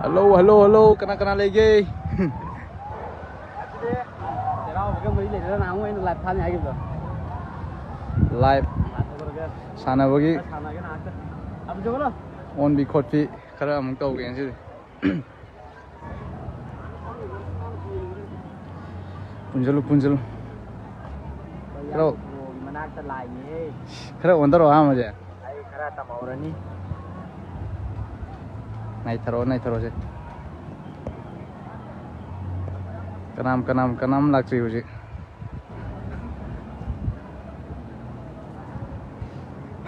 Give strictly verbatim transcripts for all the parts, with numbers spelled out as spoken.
Hello, hello, hello, ꯀꯅꯥ ꯀꯅꯥ ꯂꯩꯒꯦ? ꯆꯩꯔꯥꯎꯕꯒ ꯃꯔꯤ ꯂꯩꯅꯅ ꯅꯍꯥꯟꯃꯨꯛ ꯑꯩꯅ ꯂꯥꯏꯚ ꯊꯥꯅꯤ ꯍꯥꯏꯈꯤꯕꯗꯣ꯫ ꯂꯥꯏꯚ ꯂꯥꯏꯚ ꯊꯥꯗꯣꯔꯒ ꯁꯥꯟꯅꯕꯒꯤ ꯈꯔ ꯁꯥꯟꯅꯒꯦ ꯉꯥꯏꯍꯥꯛꯇ꯫ ꯑꯃꯨꯛ ꯆꯠꯂꯣ꯫ ꯑꯣꯟꯕꯤ ꯈꯣꯠꯄꯤ ꯈꯔ ꯑꯃꯨꯛ ꯇꯧꯒꯦ ꯉꯁꯤꯗꯤ꯫ ꯄꯨꯟꯁꯤꯜꯂꯨ, ꯄꯨꯟꯁꯤꯜꯂꯨ꯫ ꯈꯔ ꯃꯅꯥꯛꯇ ꯂꯥꯛꯏꯅꯦꯍꯦ꯫ ꯈꯔ ꯑꯣꯟꯊꯔꯛꯑꯣ ꯑꯍꯥꯟꯕꯁꯦ꯫ ꯑꯩ ꯈꯔ ꯇꯝꯍꯧꯔꯅꯤ꯫ ꯅꯩꯊꯔꯛꯑꯣ, ꯅꯩꯊꯔꯛꯑꯣꯁꯦ꯫ ꯀꯅꯥꯝ, ꯀꯅꯥꯝ, ꯀꯅꯥꯝ ꯂꯥꯛꯇ꯭ꯔꯤ ꯍꯧꯖꯤꯛ꯫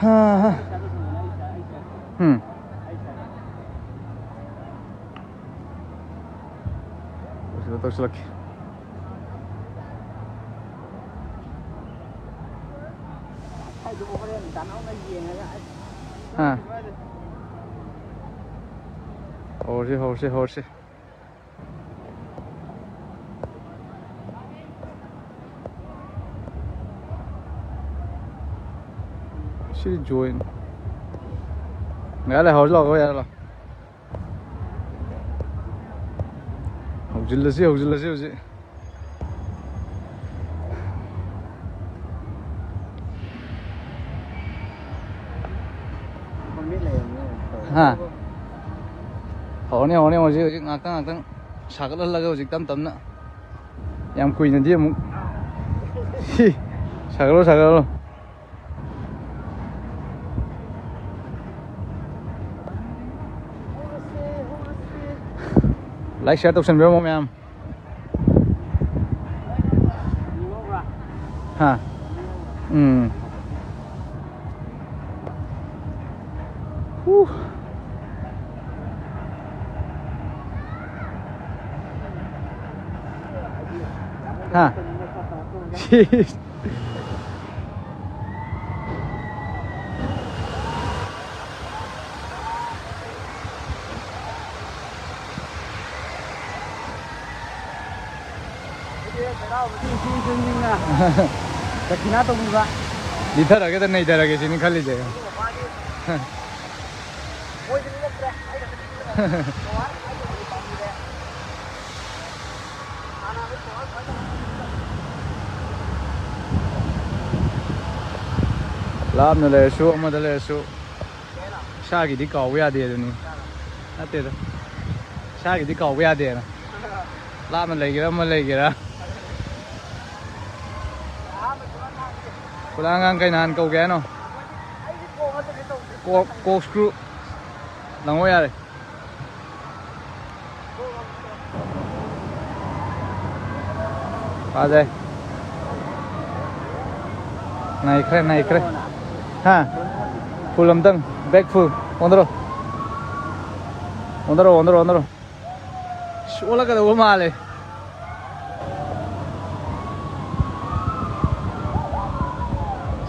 ꯍꯥ, ꯍꯥ꯫ ꯎꯝ꯫ ꯇꯧꯁꯤꯜꯂꯛ-, ꯇꯧꯁꯤꯜꯂꯛꯀꯦ꯫ ꯍꯥ꯫ ꯍꯧꯔꯁꯤ, ꯍꯧꯔꯁꯤ, ꯍꯧꯔꯁꯤ꯫ ꯁꯤ ꯖꯣꯏꯟ꯫ ꯌꯥꯔꯦ, ꯍꯧꯔꯁꯤ ꯂꯥꯛꯑꯣ, ꯌꯥꯔꯦ ꯂꯥꯛꯑꯣ꯫ ꯍꯧꯖꯤꯜꯂꯁꯤ, ꯍꯧꯖꯤꯜꯂꯁꯤ ꯍꯧꯖꯤꯛ꯫ ꯍꯥ꯫ ꯍꯧꯔꯅꯤ, ꯍꯧꯔꯅꯤ, ꯍꯧꯖꯤꯛ, ꯍꯧꯖꯤꯛ ꯉꯥꯛꯇꯪ, ꯉꯥꯛꯇꯪ ꯁꯥꯒꯠꯍꯜꯂꯒ ꯍꯧꯖꯤꯛ ꯇꯞ ꯇꯞꯅ꯫ ꯌꯥꯝ ꯀꯨꯏꯅꯗꯤ ꯑꯃꯨꯛ꯫ ꯁꯤ, ꯁꯥꯒꯠꯂꯣ, ꯁꯥꯒꯠꯂꯣ꯫ Like, share ꯇꯧꯁꯟꯕꯤꯔꯝꯃꯣ ꯃꯌꯥꯝ꯫ ꯍꯥ? ꯎꯝ꯫ ꯍꯨ꯫ ꯍꯥ? ꯁꯤꯁ꯫ ꯗꯈꯤꯅꯥ ꯇꯧꯕꯤꯕ꯫ ꯂꯤꯊꯔꯒꯦꯗ ꯅꯩꯊꯔꯒꯦ ꯁꯤꯅꯤ ꯈꯜꯂꯤꯁꯦ꯫ ꯂꯥꯞꯅ ꯂꯩꯔꯁꯨ, ꯑꯃꯗ ꯂꯩꯔꯁꯨ, ꯏꯁꯥꯒꯤꯗꯤ ꯀꯥꯎꯕ ꯌꯥꯗꯦ ꯑꯗꯨꯅꯤ꯫ ꯅꯠꯇꯦꯗ, ꯏꯁꯥꯒꯤꯗꯤ ꯀꯥꯎꯕ ꯌꯥꯗꯦꯅ꯫ ꯂꯥꯞꯅ ꯂꯩꯒꯦꯔꯥ, ꯑꯃ ꯂꯩꯒꯦꯔꯥ꯫ ꯈꯨꯂꯥꯡꯒꯥꯡ ꯀꯩ ꯅꯍꯥꯟ ꯀꯧꯒꯦ ꯍꯥꯏꯅꯣ? ꯀꯣꯛ, ꯀꯣꯛ ꯁ꯭ꯀ꯭ꯔꯨ꯫ ꯂꯪꯉꯣ ꯌꯥꯔꯦ꯫ ꯐꯖꯩ꯫ ꯅꯩꯈ꯭ꯔꯦ, ꯅꯩꯈ꯭ꯔꯦ꯫ ꯍꯥ? ꯐꯨꯜ ꯑꯝꯇꯪ, ꯕꯦꯛ ꯐꯨꯜ꯫ ꯑꯣꯟꯊꯔꯣ꯫ ꯑꯣꯟꯊꯔꯣ, ꯑꯣꯟꯊꯔꯣ, ꯑꯣꯟꯊꯔꯣ꯫ ꯑꯁ, ꯑꯣꯜꯂꯛꯀꯗꯧꯕ ꯃꯥꯜꯂꯦ꯫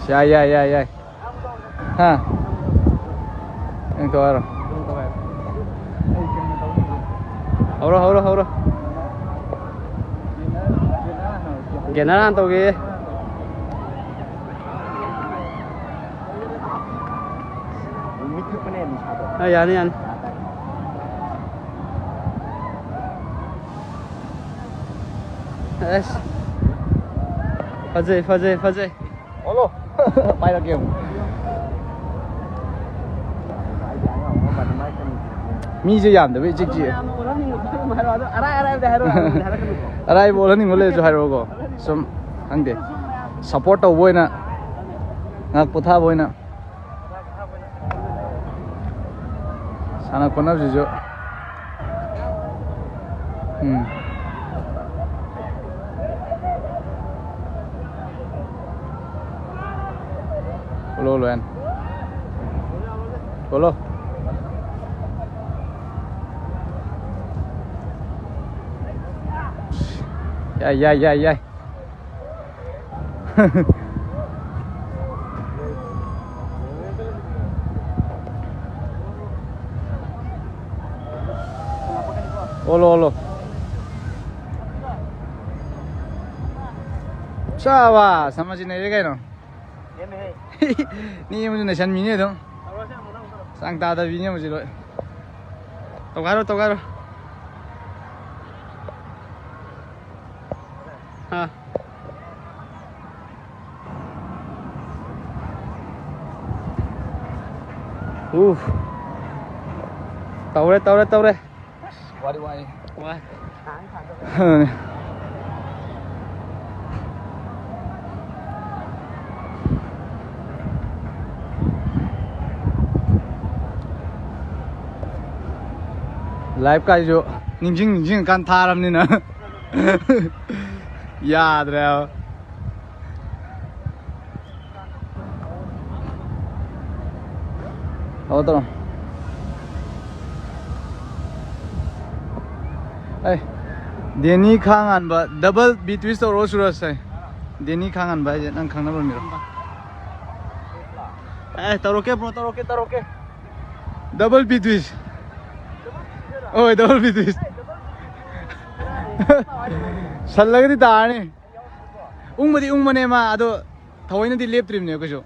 ꯌꯥꯏ, ꯌꯥꯏ, ꯌꯥꯏ, ꯌꯥꯏ꯫ ꯍꯥ? ꯅꯪ ꯇꯧ ꯍꯥꯏꯔꯣ꯫ ꯍꯧꯔꯣ, ꯍꯧꯔꯣ, ꯍꯧꯔꯣ꯫ ꯒꯦꯅꯔ ꯍꯥꯟꯅ ꯇꯧꯒꯦ꯫ ꯃꯤꯠ ꯊꯛꯄꯅꯦ ꯅꯤꯁꯥꯗꯣ꯫ ꯑ, ꯌꯥꯅꯤ, ꯌꯥꯅꯤ꯫ ꯑꯁ꯫ ꯐꯖꯩ, ꯐꯖꯩ, ꯐꯖꯩ꯫ ꯑꯣꯜꯂꯣ꯫ ꯄꯥꯏꯔꯛꯀꯦ ꯑꯃꯨꯛ꯫ ꯃꯤꯁꯦ ꯌꯥꯝꯗꯕ ꯏꯆꯤꯛ ꯆꯤꯛꯑꯦ꯫ ꯑꯔꯥꯏ ꯑꯔꯥꯏꯕꯗ ꯍꯥꯏꯔꯛꯑꯣ, ꯍꯥꯏꯔꯛꯀꯅꯨꯀꯣ꯫ ꯑꯔꯥꯏꯕ ꯑꯣꯜꯍꯟꯅꯤꯡꯕ ꯂꯩꯔꯁꯨ ꯍꯥꯏꯔꯛꯑꯣꯀꯣ꯫ ꯁꯨꯝ ꯈꯪꯗꯦ꯫ ꯁꯞꯄꯣꯔꯠ ꯇꯧꯕ ꯑꯣꯏꯅ ꯉꯥꯏꯍꯥꯛ ꯄꯣꯊꯥꯕ ꯑꯣꯏꯅ꯫ ꯁꯥꯟꯅ ꯈꯣꯠꯅꯕꯁꯤꯁꯨ꯫ ꯎꯝ꯫ ꯀꯣꯜꯂꯣ, ꯂꯣꯏꯔꯦ꯫ ꯀꯣꯜꯂꯣ꯫ ꯌꯥꯏ, ꯌꯥꯏ, ꯌꯥꯏ, ꯌꯥꯏ꯫ ꯑꯣꯜꯂꯣ, ꯑꯣꯜꯂꯣ꯫ ꯁꯥꯕꯥꯁ, ꯑꯃꯁꯤ ꯅꯩꯔꯦ ꯀꯩꯅꯣ꯫ ꯅꯦꯝꯃꯦꯍꯦ꯫ ꯅꯦꯝꯃꯁꯨ ꯅꯩꯁꯟꯕꯤꯅꯤ ꯑꯗꯨꯝ꯫ ꯇꯧꯔꯁꯦ ꯑꯃꯨꯛ ꯅꯪ ꯇꯧꯔꯣ꯫ ꯆꯥꯡ ꯇꯥꯗꯕꯤꯅꯦ ꯍꯧꯖꯤꯛ ꯂꯣꯏ꯫ ꯇꯧꯒꯥꯏꯔꯣ, ꯇꯧꯒꯥꯏꯔꯣ꯫ ꯍꯥ꯫ ꯎꯐ꯫ ꯇꯧꯔꯦ, ꯇꯧꯔꯦ, ꯇꯧꯔꯦ꯫ ꯋꯥꯗꯤ ꯋꯥꯏ꯫ ꯋꯥꯏ꯫ ꯑꯗꯨꯅꯤ꯫ ꯂꯥꯏꯐ ꯀꯥꯏꯁꯨ ꯅꯤꯡꯁꯤꯡ ꯅꯤꯡꯁꯤꯡꯉꯀꯥꯟ ꯊꯥꯔꯕꯅꯤꯅ ꯌꯥꯗ꯭ꯔꯦꯕ꯫ ꯇꯧꯔꯣ, ꯇꯧꯔꯣ꯫ ꯑꯦ, ꯗꯦꯅꯤ ꯈꯥꯉꯥꯟꯕ double V twist ꯇꯧꯔꯣ ꯁꯨꯔꯁ ꯍꯥꯏ꯫ ꯗꯦꯅꯤ ꯈꯥꯉꯥꯟꯕ ꯍꯥꯏꯁꯦ ꯅꯪ ꯈꯪꯅꯕ ꯃꯤꯔꯣ? ꯑꯦ, ꯇꯧꯔꯛꯀꯦ bro, ꯇꯧꯔꯛꯀꯦ, ꯇꯧꯔꯛꯀꯦ꯫ Double V twist꯫ ꯍꯣꯏ, double V twist꯫ ꯁꯜꯂꯒꯗꯤ ꯇꯥꯔꯅꯤ꯫ ꯎꯪꯕꯗꯤ ꯎꯪꯕꯅꯦ ꯃꯥ, ꯑꯗꯣ ꯊꯑꯣꯏꯅꯗꯤ ꯂꯦꯞꯇ꯭ꯔꯤꯕꯅꯦ ꯀꯩꯁꯨ꯫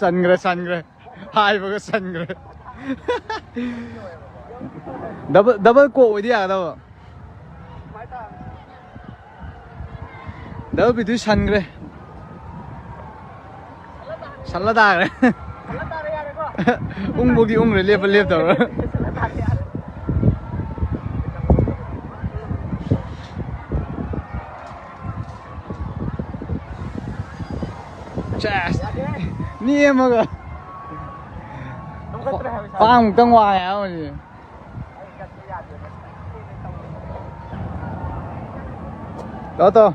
ꯁꯟꯈ꯭ꯔꯦ, ꯁꯟꯈ꯭ꯔꯦ꯫ ꯍꯥꯏꯕꯒ ꯁꯟꯈ꯭ꯔꯦ꯫ Double, double ꯀꯣꯛ ꯑꯣꯏꯗꯤ ꯌꯥꯒꯗꯕ꯫ Double V twist ꯁꯟꯈ꯭ꯔꯦ꯫ ꯁꯜꯂ ꯇꯥꯈ꯭ꯔꯦ꯫ ꯎꯪꯕꯧꯗꯤ ꯎꯪꯈ꯭ꯔꯦ, ꯂꯦꯞꯄ ꯂꯦꯞꯇꯕ꯭ꯔꯥ? ꯆꯦꯁ! ꯅꯦꯝꯃꯒ꯫ ꯈ꯭ꯋꯥꯡꯃꯨꯛꯇꯪ ꯋꯥꯡꯉꯦ ꯍꯥꯏꯕ ꯍꯧꯖꯤꯛ꯫ ꯇꯧ, ꯇꯧ꯫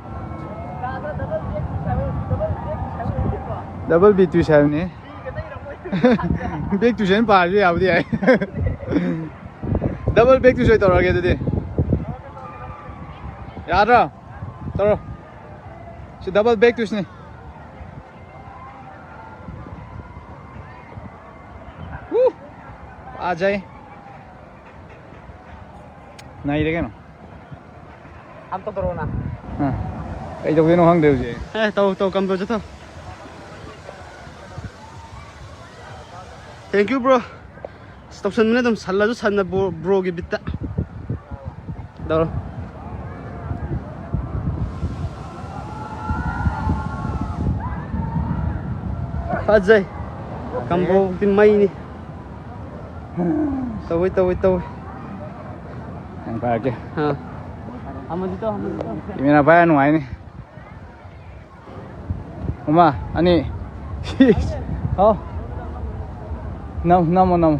Double V twist ꯍꯥꯏꯕꯅꯤ꯫ Back twist ꯍꯥꯏꯅ ꯄꯥꯔꯁꯨ ꯌꯥꯕꯨꯗꯤ ꯌꯥꯏ꯫ Double back twist ꯑꯣꯏ ꯇꯧꯔꯒꯦ ꯑꯗꯨꯗꯤ꯫ ꯌꯥꯗ꯭ꯔꯣ? ꯇꯧꯔꯣ꯫ ꯁꯤ double back twistꯅꯤ꯫ ꯎ! ꯐꯖꯩ꯫ ꯅꯩꯔꯦ ꯀꯩꯅꯣ꯫ ꯑꯝꯇ ꯇꯧꯔꯛꯑꯣꯅ꯫ ꯑ꯫ ꯀꯩ ꯇꯧꯗꯣꯏꯅꯣ ꯈꯪꯗ꯭ꯔꯦ ꯍꯧꯖꯤꯛ꯫ ꯑꯦ, ꯇꯧ, ꯇꯧ, ꯀꯝ ꯇꯧ, ꯆꯠꯊꯧ꯫ Thank you, bro. ꯑꯁ, ꯇꯧꯁꯟꯕꯅꯦ ꯑꯗꯨꯝ, ꯁꯜꯂꯁꯨ ꯁꯟꯅ, bro, broꯒꯤ ꯕꯤꯠꯇ꯫ ꯇꯧꯔꯣ꯫ ꯐꯖꯩ꯫ ꯀꯝꯕꯣꯛꯇꯤ ꯃꯩꯅꯤ꯫ ꯇꯧꯋꯦ, ꯇꯧꯋꯦ, ꯇꯧꯋꯦ꯫ ꯅꯪ ꯄꯥꯏꯔꯛꯀꯦ꯫ ꯑꯥ꯫ ꯑꯃꯗꯤ ꯇꯧ, ꯑꯃꯗꯤ ꯇꯧ꯫ ꯀꯦꯃꯦꯔꯥ ꯄꯥꯏꯔ ꯅꯨꯡꯉꯥꯏꯅꯤ꯫ ꯑꯃ, ꯑꯅꯤ꯫ ꯍꯥꯎ꯫ ꯅꯝ-, ꯅꯝꯃꯣ, ꯅꯝꯃꯣ꯫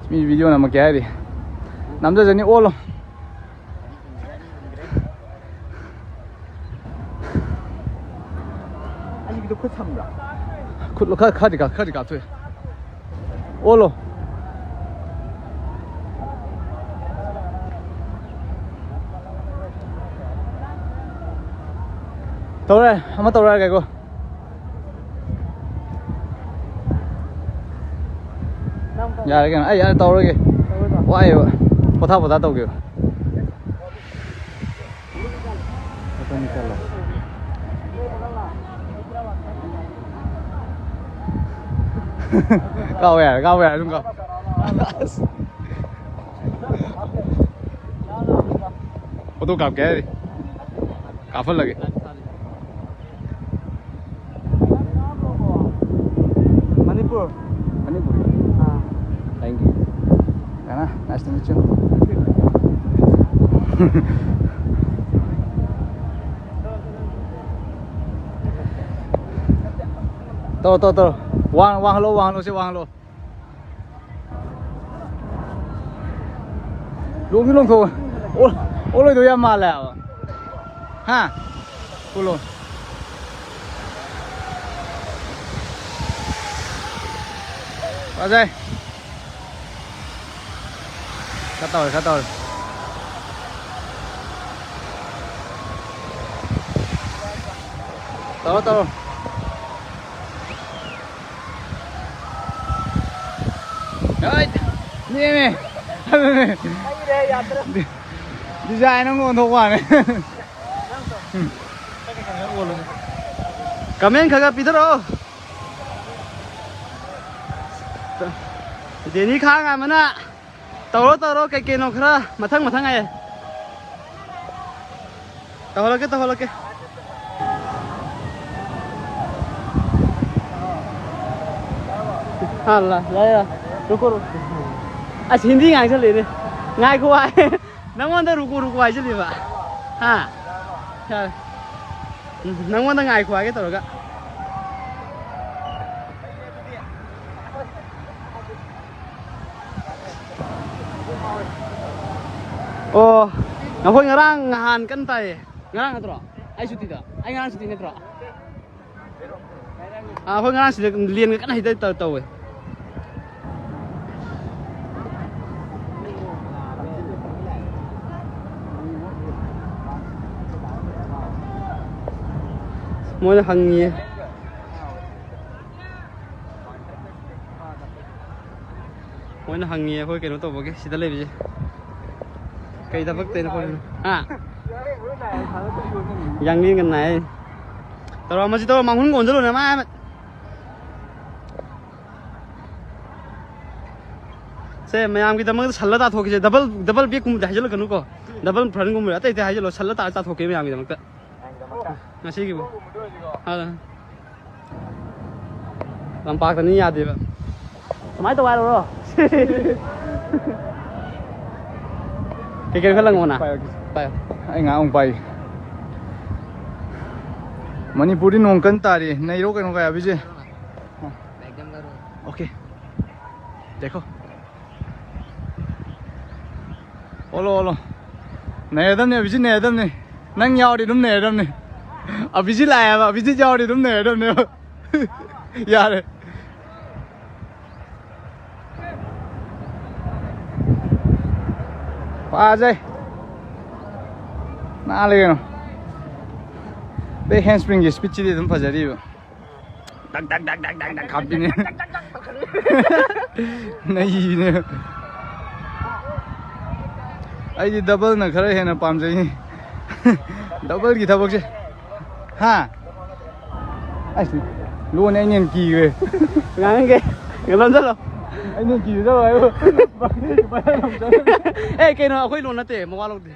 ꯃꯤ video ꯅꯝꯃꯛꯀꯦ ꯍꯥꯏꯔꯤ꯫ ꯅꯝꯖꯖꯅꯤ, ꯑꯣꯜꯂꯣ꯫ ꯑꯅꯤꯒꯤꯗꯣ ꯈꯨꯠ ꯁꯝꯕ꯭ꯔꯥ? ꯈꯨꯠ ꯈꯔ, ꯈꯔꯗꯤ ꯀꯥ-, ꯈꯔꯗꯤ ꯀꯥꯞꯊꯣꯛꯑꯦ꯫ ꯑꯣꯜꯂꯣ꯫ ꯇꯧꯔꯦ, ꯑꯃ ꯇꯧꯔꯛꯑꯒꯦꯀꯣ꯫ ꯌꯥꯔꯦ ꯀꯩꯅꯣ, ꯑꯩ ꯌꯥꯔꯦ, ꯇꯧꯔꯒꯦ꯫ ꯋꯥꯏꯌꯦꯕ꯫ ꯄꯣꯊꯥ ꯄꯣꯊꯥ ꯇꯧꯒꯦꯕ꯫ ꯀꯥꯎ ꯌꯥꯔꯦ, ꯀꯥꯎ ꯌꯥꯔꯦ, ꯑꯗꯨꯝ ꯀꯥꯎ꯫ ꯐꯣꯇꯣ ꯀꯥꯞꯀꯦ ꯍꯥꯏꯔꯤ꯫ ꯀꯥꯞꯍꯜꯂꯒꯦ꯫ ꯃꯅꯤꯄꯨꯔ꯫ ꯃꯅꯤꯄꯨꯔ꯫ ꯑꯥ꯫ Thank you. ꯀꯅꯥ? Nice to meet you. ꯇꯧꯔꯣ, ꯇꯧꯔꯣ, ꯇꯧꯔꯣ꯫ ꯋꯥꯡ-, ꯋꯥꯡꯍꯜꯂꯣ, ꯋꯥꯡꯍꯜꯂꯣ, ꯁꯤ ꯋꯥꯡꯍꯜꯂꯣ꯫ ꯂꯣꯡꯗꯤ ꯂꯣꯡꯊꯣꯛꯑꯣ꯫ ꯑꯣ-, ꯑꯣꯜꯂꯣꯏꯗꯧ ꯌꯥꯝ ꯃꯥꯜꯂꯦ ꯍꯥꯏꯕ꯫ ꯍꯥ? ꯀꯨꯂꯣ꯫ ꯐꯖꯩ꯫ ꯈꯔ ꯇꯧꯔꯦ, ꯈꯔ ꯇꯧꯔꯦ꯫ ꯇꯧꯔꯣ, ꯇꯧꯔꯣ꯫ ꯍꯩꯠ! ꯅꯦꯝꯃꯦ꯫ ꯑꯗꯨꯅꯦ꯫ ꯂꯩꯔꯦ, ꯌꯥꯗ꯭ꯔꯦ꯫ ꯗꯤ-, design ꯑꯃ ꯑꯣꯟꯊꯣꯛꯄ ꯋꯥꯅꯤ꯫ Comment ꯈꯔ ꯈꯔ ꯄꯤꯊꯔꯛꯑꯣ꯫ ꯗꯦꯅꯤ ꯈꯥ ꯉꯥꯏꯃꯅ ꯇꯧꯔꯣ, ꯇꯧꯔꯣ, ꯀꯩ ꯀꯩꯅꯣ ꯈꯔ ꯃꯊꯪ ꯃꯊꯪ ꯍꯥꯏꯌꯦ꯫ ꯇꯧꯍꯜꯂꯛꯀꯦ, ꯇꯧꯍꯜꯂꯛꯀꯦ꯫ ꯍꯥ, ꯂꯥ, ꯌꯥ, ꯌꯥ꯫ ꯔꯨꯀꯣ, ꯔꯨꯀꯣ꯫ ꯑꯁ, ꯍꯤꯟꯗꯤ ꯉꯥꯡꯁꯜꯂꯛꯑꯦꯅꯦ꯫ ꯉꯥꯏꯈꯣ ꯍꯥꯏ꯫ ꯅꯪꯉꯣꯟꯗ ꯔꯨꯀꯣ, ꯔꯨꯀꯣ ꯍꯥꯏꯖꯜꯂꯤꯕ꯫ ꯍꯥ? ꯌꯥꯔꯦ꯫ ꯎꯝ, ꯅꯪꯉꯣꯟꯗ ꯉꯥꯏꯈꯣ ꯍꯥꯏꯒꯦ ꯇꯧꯔꯒ꯫ ꯑꯣ, ꯅꯈꯣꯏ ꯉꯔꯥꯡ ꯅꯍꯥꯟ ꯀꯟꯅ ꯇꯥꯏꯌꯦ꯫ ꯉꯔꯥꯡ ꯅꯠꯇ꯭ꯔꯣ? ꯑꯩ ꯁꯨꯇꯤꯗꯣ꯫ ꯑꯩ ꯉꯔꯥꯡ ꯁꯨꯇꯤ ꯅꯠꯇ꯭ꯔꯣ? ꯑꯥ, ꯑꯩꯈꯣꯏ ꯉꯔꯥꯡ ꯁꯤꯗ ꯂꯦꯟꯒ ꯀꯟꯅ ꯍꯩꯗ ꯇꯧ-, ꯇꯧꯋꯦ꯫ ꯃꯣꯏꯅ ꯍꯪꯉꯤꯌꯦ꯫ ꯃꯣꯏꯅ ꯍꯪꯉꯤ ꯑꯩꯈꯣꯏ ꯀꯩꯅꯣ ꯇꯧꯕꯒꯤ ꯁꯤꯗ ꯂꯩꯕꯁꯦ꯫ ꯀꯩ ꯊꯕꯛ ꯇꯧꯔꯤꯅꯣ ꯈꯣꯠꯂꯤꯅꯣ? ꯍꯥ? ꯌꯥꯡꯂꯦꯟꯒ ꯅꯥꯏ꯫ ꯇꯧꯔꯝꯃꯁꯤ ꯇꯧꯔ ꯃꯥꯡꯍꯨꯟꯒ ꯑꯣꯟꯁꯤꯜꯂꯨꯅꯦ ꯃꯥ꯫ ꯁꯦ, ꯃꯌꯥꯝꯒꯤꯗꯃꯛꯇ ꯁꯜꯂ ꯇꯥꯊꯣꯛꯈꯤꯁꯦ꯫ ꯗꯕꯜ, ꯗꯕꯜ ꯕꯦꯛꯀꯨꯝꯕꯗꯤ ꯍꯥꯏꯖꯤꯜꯂꯛꯀꯅꯨꯀꯣ꯫ ꯗꯕꯜ ꯐ꯭ꯔꯟꯒꯨꯝꯕ ꯑꯇꯩ ꯑꯇꯩ ꯍꯥꯏꯖꯤꯜꯂꯣ꯫ ꯁꯜꯂ ꯇꯥꯔ ꯇꯥꯊꯣꯛꯀꯦ ꯃꯌꯥꯝꯒꯤꯗꯃꯛꯇ꯫ ꯉꯁꯤꯒꯤꯕꯨ꯫ ꯑꯥ꯫ ꯂꯝꯄꯥꯛꯇꯅꯤ ꯌꯥꯗꯦꯕ꯫ ꯀꯃꯥꯏꯅ ꯇꯧ ꯍꯥꯏꯔꯣ? ꯀꯩ ꯀꯩꯅꯣ ꯈꯔ ꯂꯪꯉꯛꯑꯣꯅ꯫ ꯄꯥꯏꯌꯣ꯫ ꯄꯥꯏꯌꯣ꯫ ꯑꯩ ꯉꯥꯏꯍꯥꯛ ꯑꯃꯨꯛ ꯄꯥꯏꯒꯦ꯫ ꯃꯅꯤꯄꯨꯔꯗꯤ ꯅꯣꯡ ꯀꯟꯅ ꯇꯥꯔꯤ꯫ ꯅꯩꯔꯣ ꯀꯩꯅꯣ ꯀꯥꯏ ꯑꯕꯤꯁꯦ꯫ ꯑꯣꯀꯦ꯫ ꯗꯦꯈꯣ꯫ ꯑꯣꯂꯣ, ꯑꯣꯂꯣ꯫ ꯅꯩꯔꯗꯝꯅꯦ, ꯑꯕꯤꯖꯤꯠ ꯅꯩꯔꯗꯝꯅꯦ꯫ ꯅꯪ ꯌꯥꯎꯔꯗꯤ ꯑꯗꯨꯝ ꯅꯩꯔꯗꯝꯅꯦ꯫ ꯑꯕꯤꯖꯤꯠ ꯂꯥꯛꯑꯦꯕ, ꯑꯕꯤꯖꯤꯠ ꯌꯥꯎꯔꯗꯤ ꯑꯗꯨꯝ ꯅꯩꯔꯗꯝꯅꯦꯕ꯫ ꯌꯥꯔꯦ꯫ ꯐꯖꯩ꯫ ꯅꯥꯜꯂꯦ ꯀꯩꯅꯣ꯫ ꯕꯦꯛ ꯍꯦꯟ ꯁ꯭ꯄ꯭ꯔꯤꯡꯒꯤ ꯁ꯭ꯄꯤꯠꯁꯤꯗꯤ ꯑꯗꯨꯝ ꯐꯖꯔꯤꯕ꯫ ꯗꯛ ꯗꯛ ꯗꯛ ꯗꯛ ꯗꯛ ꯗꯛ ꯍꯥꯞꯄꯤꯅꯦ꯫ ꯅꯩꯅꯦ꯫ ꯑꯩꯗꯤ ꯗꯕꯜꯅ ꯈꯔ ꯍꯦꯟꯅ ꯄꯥꯝꯖꯩꯅꯦ꯫ ꯗꯕꯜꯒꯤ ꯊꯕꯛꯁꯦ꯫ ꯍꯥ? ꯑꯁ, ꯂꯣꯟꯅꯦ ꯑꯩꯅ ꯍꯦꯟꯅ ꯀꯤꯈ꯭ꯔꯦ꯫ ꯉꯥꯡꯉꯒꯦ꯫ ꯂꯣꯟꯁꯤꯜꯂꯣ꯫ ꯑꯩꯅ ꯀꯤꯔꯗꯕ ꯍꯥꯏꯕꯨ꯫ ꯑꯦ, ꯀꯩꯅꯣ, ꯑꯩꯈꯣꯏ ꯂꯣꯟ ꯅꯠꯇꯦ, ꯃꯋꯥ ꯂꯧꯗꯦ꯫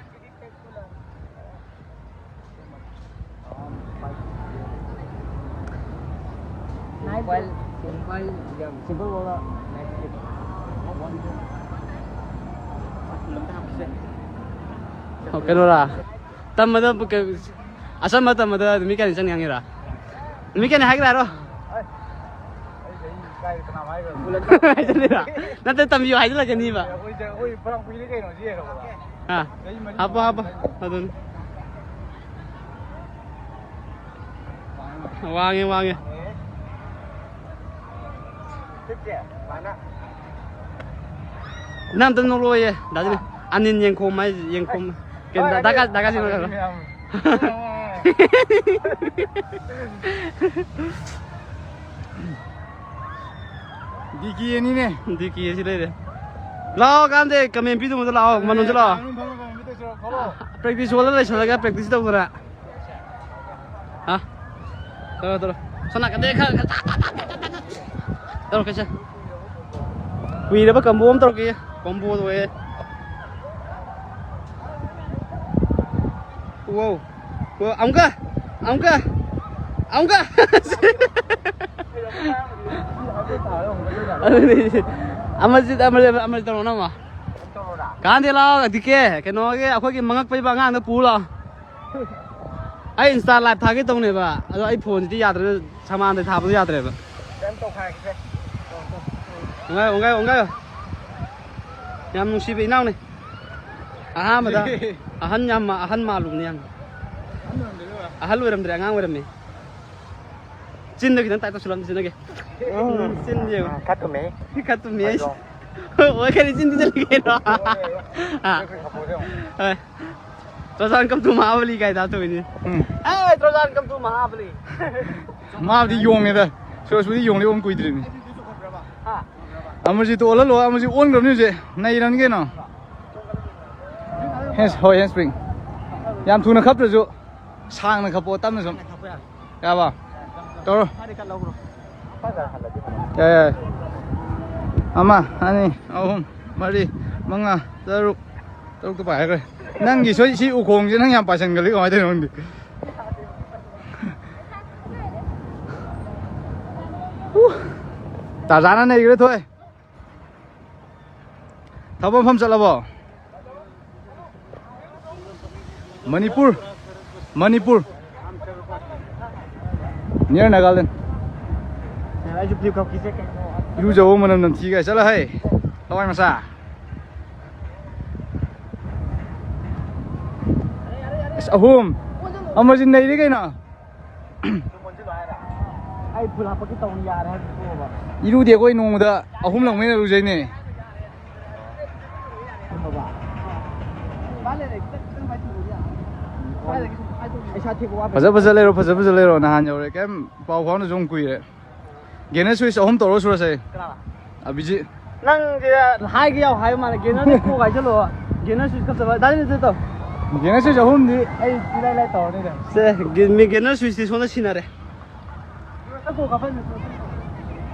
ꯑꯣ, ꯀꯩꯅꯣꯔꯥ? ꯇꯝꯕꯗ ꯀ-, ꯑꯆꯝꯕ ꯇꯝꯕꯗ ꯅꯨꯃꯤꯠ ꯀꯌꯥꯅꯤ ꯆꯪꯅꯤ ꯈꯪꯉꯤꯔꯥ? ꯅꯨꯃꯤꯠ ꯀꯌꯥꯅꯤ ꯍꯥꯏꯒꯦꯔꯥ ꯍꯥꯏꯔꯣ? ꯍꯥꯏꯖꯤꯜꯂꯤꯔꯥ? ꯅꯠꯇꯦ, ꯇꯝꯕꯤꯌꯨ ꯍꯥꯏꯖꯤꯜꯂꯛꯀꯅꯤꯕ꯫ ꯑꯥ, ꯍꯥꯞꯄꯣ, ꯍꯥꯞꯄꯣ꯫ ꯑꯗꯨꯅꯤ꯫ ꯋꯥꯡꯉꯦ, ꯋꯥꯡꯉꯦ꯫ ꯅꯪ ꯑꯝꯇ ꯅꯣꯛꯂꯛꯑꯣꯌꯦ, ꯗꯥ ꯖꯤꯅꯦ꯫ ꯑꯅꯤꯟ ꯌꯦꯡꯈꯣꯝ ꯍꯥꯏꯁꯦ, ꯌꯦꯡꯈꯣꯝ꯫ ꯀꯩꯅꯣ, ꯗꯥ-, ꯗꯥ ꯀꯥ-, ꯗꯥ ꯀꯥꯁꯤ ꯅꯣꯛꯂꯛꯑꯣ꯫ ꯗꯤ ꯀꯦ ꯑꯅꯤꯅꯦ꯫ ꯗꯤ ꯀꯦ ꯁꯤ ꯂꯩꯔꯦ꯫ ꯂꯥꯛꯑꯣ, ꯀꯥꯟꯗꯦ, ꯀꯃꯦꯟ ꯄꯤꯗꯧꯕꯗ ꯂꯥꯛꯑꯣ, ꯃꯅꯨꯡꯗ ꯂꯥꯛꯑꯣ꯫ ꯄ꯭ꯔꯦꯛꯇꯤꯁ ꯍꯣꯜꯗ ꯂꯩꯁꯜꯂꯒ ꯄ꯭ꯔꯦꯛꯇꯤꯁ ꯇꯧꯗꯅ꯫ ꯍꯥ? ꯇꯧꯔꯣ, ꯇꯧꯔꯣ꯫ ꯁꯣꯝ ꯅꯥꯀꯟꯗꯩ ꯈꯔ, ꯈꯔ ꯇꯧꯔꯛꯀꯦꯁꯦ꯫ ꯀꯨꯏꯔꯕ ꯀꯝꯕꯣ ꯑꯃ ꯇꯧꯔꯛꯀꯦ꯫ ꯀꯝꯕꯣꯗꯣ ꯑꯣꯏꯌꯦ꯫ ꯋꯥꯎ꯫ ꯋꯥꯎ꯫ ꯑꯃꯨꯛꯀ꯫ ꯑꯃꯨꯛꯀ꯫ ꯑꯃꯨꯛꯀ꯫ ꯑꯗꯨꯅꯤ꯫ ꯑꯃꯔꯖꯤꯠ, ꯑꯃꯔꯖꯤꯠ, ꯑꯃꯔꯖꯤꯠ ꯇꯧꯔꯣ ꯅꯪ ꯑꯃ꯫ ꯀꯥꯟꯗꯦ ꯂꯥꯛꯑꯣ, ꯗꯤ ꯀꯦ꯫ ꯀꯩꯅꯣꯒꯤ ꯑꯩꯈꯣꯏꯒꯤ ꯃꯉꯛ ꯄꯩꯕ ꯑꯉꯥꯡꯗꯣ ꯄꯨ ꯂꯥꯛꯑꯣ꯫ ꯑꯩ Insta live ꯊꯥꯒꯦ ꯇꯧꯅꯦꯕ, ꯑꯗꯣ ꯑꯩ ꯐꯣꯟꯁꯤꯗꯤ ꯌꯥꯗ꯭ꯔꯦ, ꯁꯃꯥꯟꯗꯩ ꯊꯥꯕꯗꯣ ꯌꯥꯗ꯭ꯔꯦꯕ꯫ ꯀꯩꯝ ꯇꯧꯈꯥꯏꯔꯛꯈꯤꯗ꯭ꯔꯦ꯫ ꯑꯣꯡꯒꯥꯏ, ꯑꯣꯡꯒꯥꯏ, ꯑꯣꯡꯒꯥꯏ꯫ ꯌꯥꯝ ꯅꯨꯡꯁꯤꯕ ꯏꯅꯥꯎꯅꯤ꯫ ꯑꯍꯥꯟꯕꯗ ꯑꯍꯟ ꯌꯥꯝ ꯃꯥ-, ꯑꯍꯟ ꯃꯥꯜꯂꯨꯕꯅꯦ ꯌꯥꯝ꯫ ꯑꯍꯟ ꯑꯣꯏꯔꯝꯗ꯭ꯔꯦ, ꯑꯉꯥꯡ ꯑꯣꯏꯔꯝꯃꯦ꯫ ꯆꯤꯟꯗ ꯈꯤꯇꯪ ꯇꯥꯏꯠ ꯇꯧꯁꯜꯂꯝ, ꯆꯤꯟꯗꯒꯤ꯫ ꯎꯝ꯫ ꯆꯤꯟ ꯌꯦꯡꯉꯨ꯫ ꯎꯝ, ꯈꯔ ꯊꯨꯝꯃꯦ꯫ ꯈꯔ ꯊꯨꯝꯃꯦ ꯍꯥꯏꯁꯦ꯫ ꯍꯣꯏ꯫ ꯑꯣ, ꯈꯔ ꯆꯤꯟ ꯊꯤꯖꯤꯜꯂꯤ ꯀꯩꯅꯣ꯫ ꯍꯣꯏ, ꯍꯣꯏ꯫ ꯑꯥ꯫ ꯆꯠꯈ꯭ꯔꯦ ꯈꯥꯄꯣꯔꯦ ꯑꯃꯨꯛ꯫ ꯍꯣꯏ꯫ ꯇ꯭ꯔꯣꯖꯥꯟ come to ꯃꯍꯥꯕꯂꯤ ꯀꯥꯏ ꯇꯥꯗꯣꯏꯅꯤ꯫ ꯎꯝ꯫ ꯑꯦ, ꯇ꯭ꯔꯣꯖꯥꯟ come to ꯃꯍꯥꯕꯂꯤ꯫ ꯃꯥꯕꯨꯗꯤ ꯌꯣꯡꯅꯦꯗ꯫ ꯁꯨꯔꯖꯄꯨꯗꯤ ꯌꯣꯡꯗꯤ ꯑꯣꯟ ꯀꯨꯏꯗ꯭ꯔꯤꯕꯅꯤ꯫ ꯍꯥ? ꯑꯃꯔꯖꯤꯠꯇꯣ ꯑꯣꯜꯍꯜꯂꯣ, ꯑꯃꯔꯖꯤꯠ ꯑꯣꯟꯈ꯭ꯔꯕꯅꯤ ꯍꯧꯖꯤꯛ꯫ ꯅꯩꯔꯕꯅꯤ ꯀꯩꯅꯣ꯫ Hands-, ꯍꯣꯏ, handspring꯫ ꯌꯥꯝ ꯊꯨꯅ ꯈꯞꯇ꯭ꯔꯁꯨ, ꯁꯥꯡꯅ ꯈꯞꯄꯣ, ꯇꯞꯅ ꯁꯨꯝ꯫ ꯌꯥꯕ? ꯇꯧꯔꯣ꯫ ꯌꯥꯏ, ꯌꯥꯏ꯫ ꯑꯃ, ꯑꯅꯤ, ꯑꯍꯨꯝ, ꯃꯔꯤ, ꯃꯉꯥ, ꯇꯔꯨꯛ, ꯇꯔꯨꯛꯇ ꯄꯥꯏꯈ꯭ꯔꯦ. ꯅꯪꯒꯤ ꯁꯣꯏ-, ꯁꯤ ꯎꯈꯣꯡꯁꯦ ꯅꯪ ꯌꯥꯝ ꯄꯥꯏꯁꯟꯒꯜꯂꯤ, ꯀꯃꯥꯏꯅ ꯇꯧꯔꯤꯅꯣ ꯈꯪꯗꯦ. ꯎ! ꯇꯥꯖꯥꯅ ꯅꯩꯈ꯭ꯔꯦ, ꯊꯣꯛꯑꯦ. ꯊꯕꯛ ꯃꯐꯝ ꯆꯠꯂꯕꯣ? Manipur, Manipur, near Nagaland. ꯏꯔꯨꯖꯧ, ꯃꯅꯝ ꯅꯝꯊꯤ ꯀꯥꯏ, ꯆꯠꯂꯣ ꯍꯩ, ꯂꯋꯥꯏ ꯃꯆꯥ. ꯑꯁ, ꯑꯍꯨꯝ. ꯑꯃꯁꯤ ꯅꯩꯔꯦ ꯀꯩꯅꯣ. ꯑꯩ ꯐꯨꯜ ꯍꯥꯞꯄꯛꯀꯦ ꯇꯧꯅꯤ, ꯌꯥꯔꯦ ꯍꯥꯏꯕ ꯇꯣꯛꯑꯣꯕ꯫ ꯏꯔꯨꯗꯦ ꯑꯩꯈꯣꯏ, ꯅꯣꯡꯃꯗ ꯑꯍꯨꯝꯂꯛ ꯃꯩꯅ ꯂꯨꯖꯩꯅꯦ. ꯐꯖ ꯐꯖ ꯂꯩꯔꯣ, ꯐꯖ ꯐꯖ ꯂꯩꯔꯣ, ꯅꯍꯥꯟ ꯌꯧꯔꯦ, ꯀꯩꯝ ꯄꯥꯎ ꯐꯥꯎꯅꯁꯨ ꯑꯃꯨꯛ ꯀꯨꯏꯔꯦ. ꯒꯦꯅꯔ ꯁ꯭ꯋꯤꯆ ꯑꯍꯨꯝ ꯇꯧꯔ ꯁꯨꯔꯁꯦ꯫ ꯀꯅꯥ? ꯑꯕꯤꯖꯤꯠ꯫ ꯅꯪꯁꯦ ꯍꯥꯏꯒꯦ ꯌꯥꯎ ꯍꯥꯏꯕ ꯃꯥꯜꯂꯦ, ꯒꯦꯅꯔꯗ ꯀꯣꯛ ꯍꯥꯏꯖꯜꯂꯣ, ꯒꯦꯅꯔ ꯁ꯭ꯋꯤꯆ ꯀꯞꯇꯕ꯫ ꯗꯥ ꯖꯦꯅꯤꯁꯇꯔ ꯇꯧ꯫ ꯒꯦꯅꯔ ꯁ꯭ꯋꯤꯆ ꯑꯍꯨꯝꯗꯤ ꯑꯩ ꯏꯔꯥꯏ ꯂꯥꯏ ꯇꯧꯔꯅꯤꯗ꯫ ꯁꯦ, ꯒꯦ-, ꯃꯤ ꯒꯦꯅꯔ ꯁ꯭ꯋꯤꯆꯇꯤ ꯁꯣꯝꯗ ꯁꯤꯟꯅꯔꯦ꯫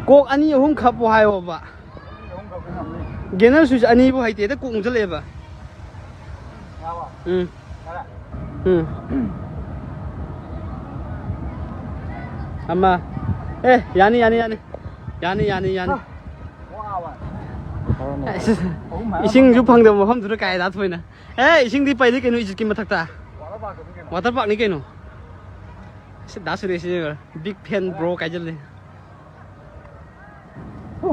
ꯀꯣꯛ ꯑꯅꯤ ꯑꯍꯨꯝ ꯈꯞꯄꯣ ꯍꯥꯏꯌꯣꯕ꯫ ꯒꯦꯅꯔ ꯁ꯭ꯋꯤꯆ ꯑꯅꯤꯕꯨ ꯍꯩꯇꯦꯗ, ꯀꯣꯛ ꯃꯨꯛꯁꯜꯂꯛꯑꯦꯕ꯫ ꯎꯝ꯫ ꯎꯝ꯫ ꯑꯃ꯫ ꯑꯦ, ꯌꯥꯅꯤ, ꯌꯥꯅꯤ, ꯌꯥꯅꯤ꯫ ꯌꯥꯅꯤ, ꯌꯥꯅꯤ, ꯌꯥꯅꯤ꯫ ꯑꯁ, ꯏꯁꯤꯡꯁꯨ ꯐꯪꯗꯕ ꯃꯐꯝꯗꯨꯗ ꯀꯥꯏꯗ ꯊꯣꯏꯅ꯫ ꯑꯦ, ꯏꯁꯤꯡꯗꯤ ꯄꯩꯔꯤ ꯀꯩꯅꯣ, ꯏꯖꯤꯠꯀꯤ ꯃꯊꯛꯇ꯫ ꯋꯥꯇꯔ ꯄꯥꯔꯛꯅꯤ ꯀꯩꯅꯣ꯫ ꯑꯁ, ꯗꯥ ꯁꯨꯔꯦꯁꯁꯤ big fan bro ꯀꯥꯏꯖꯜꯂꯦ꯫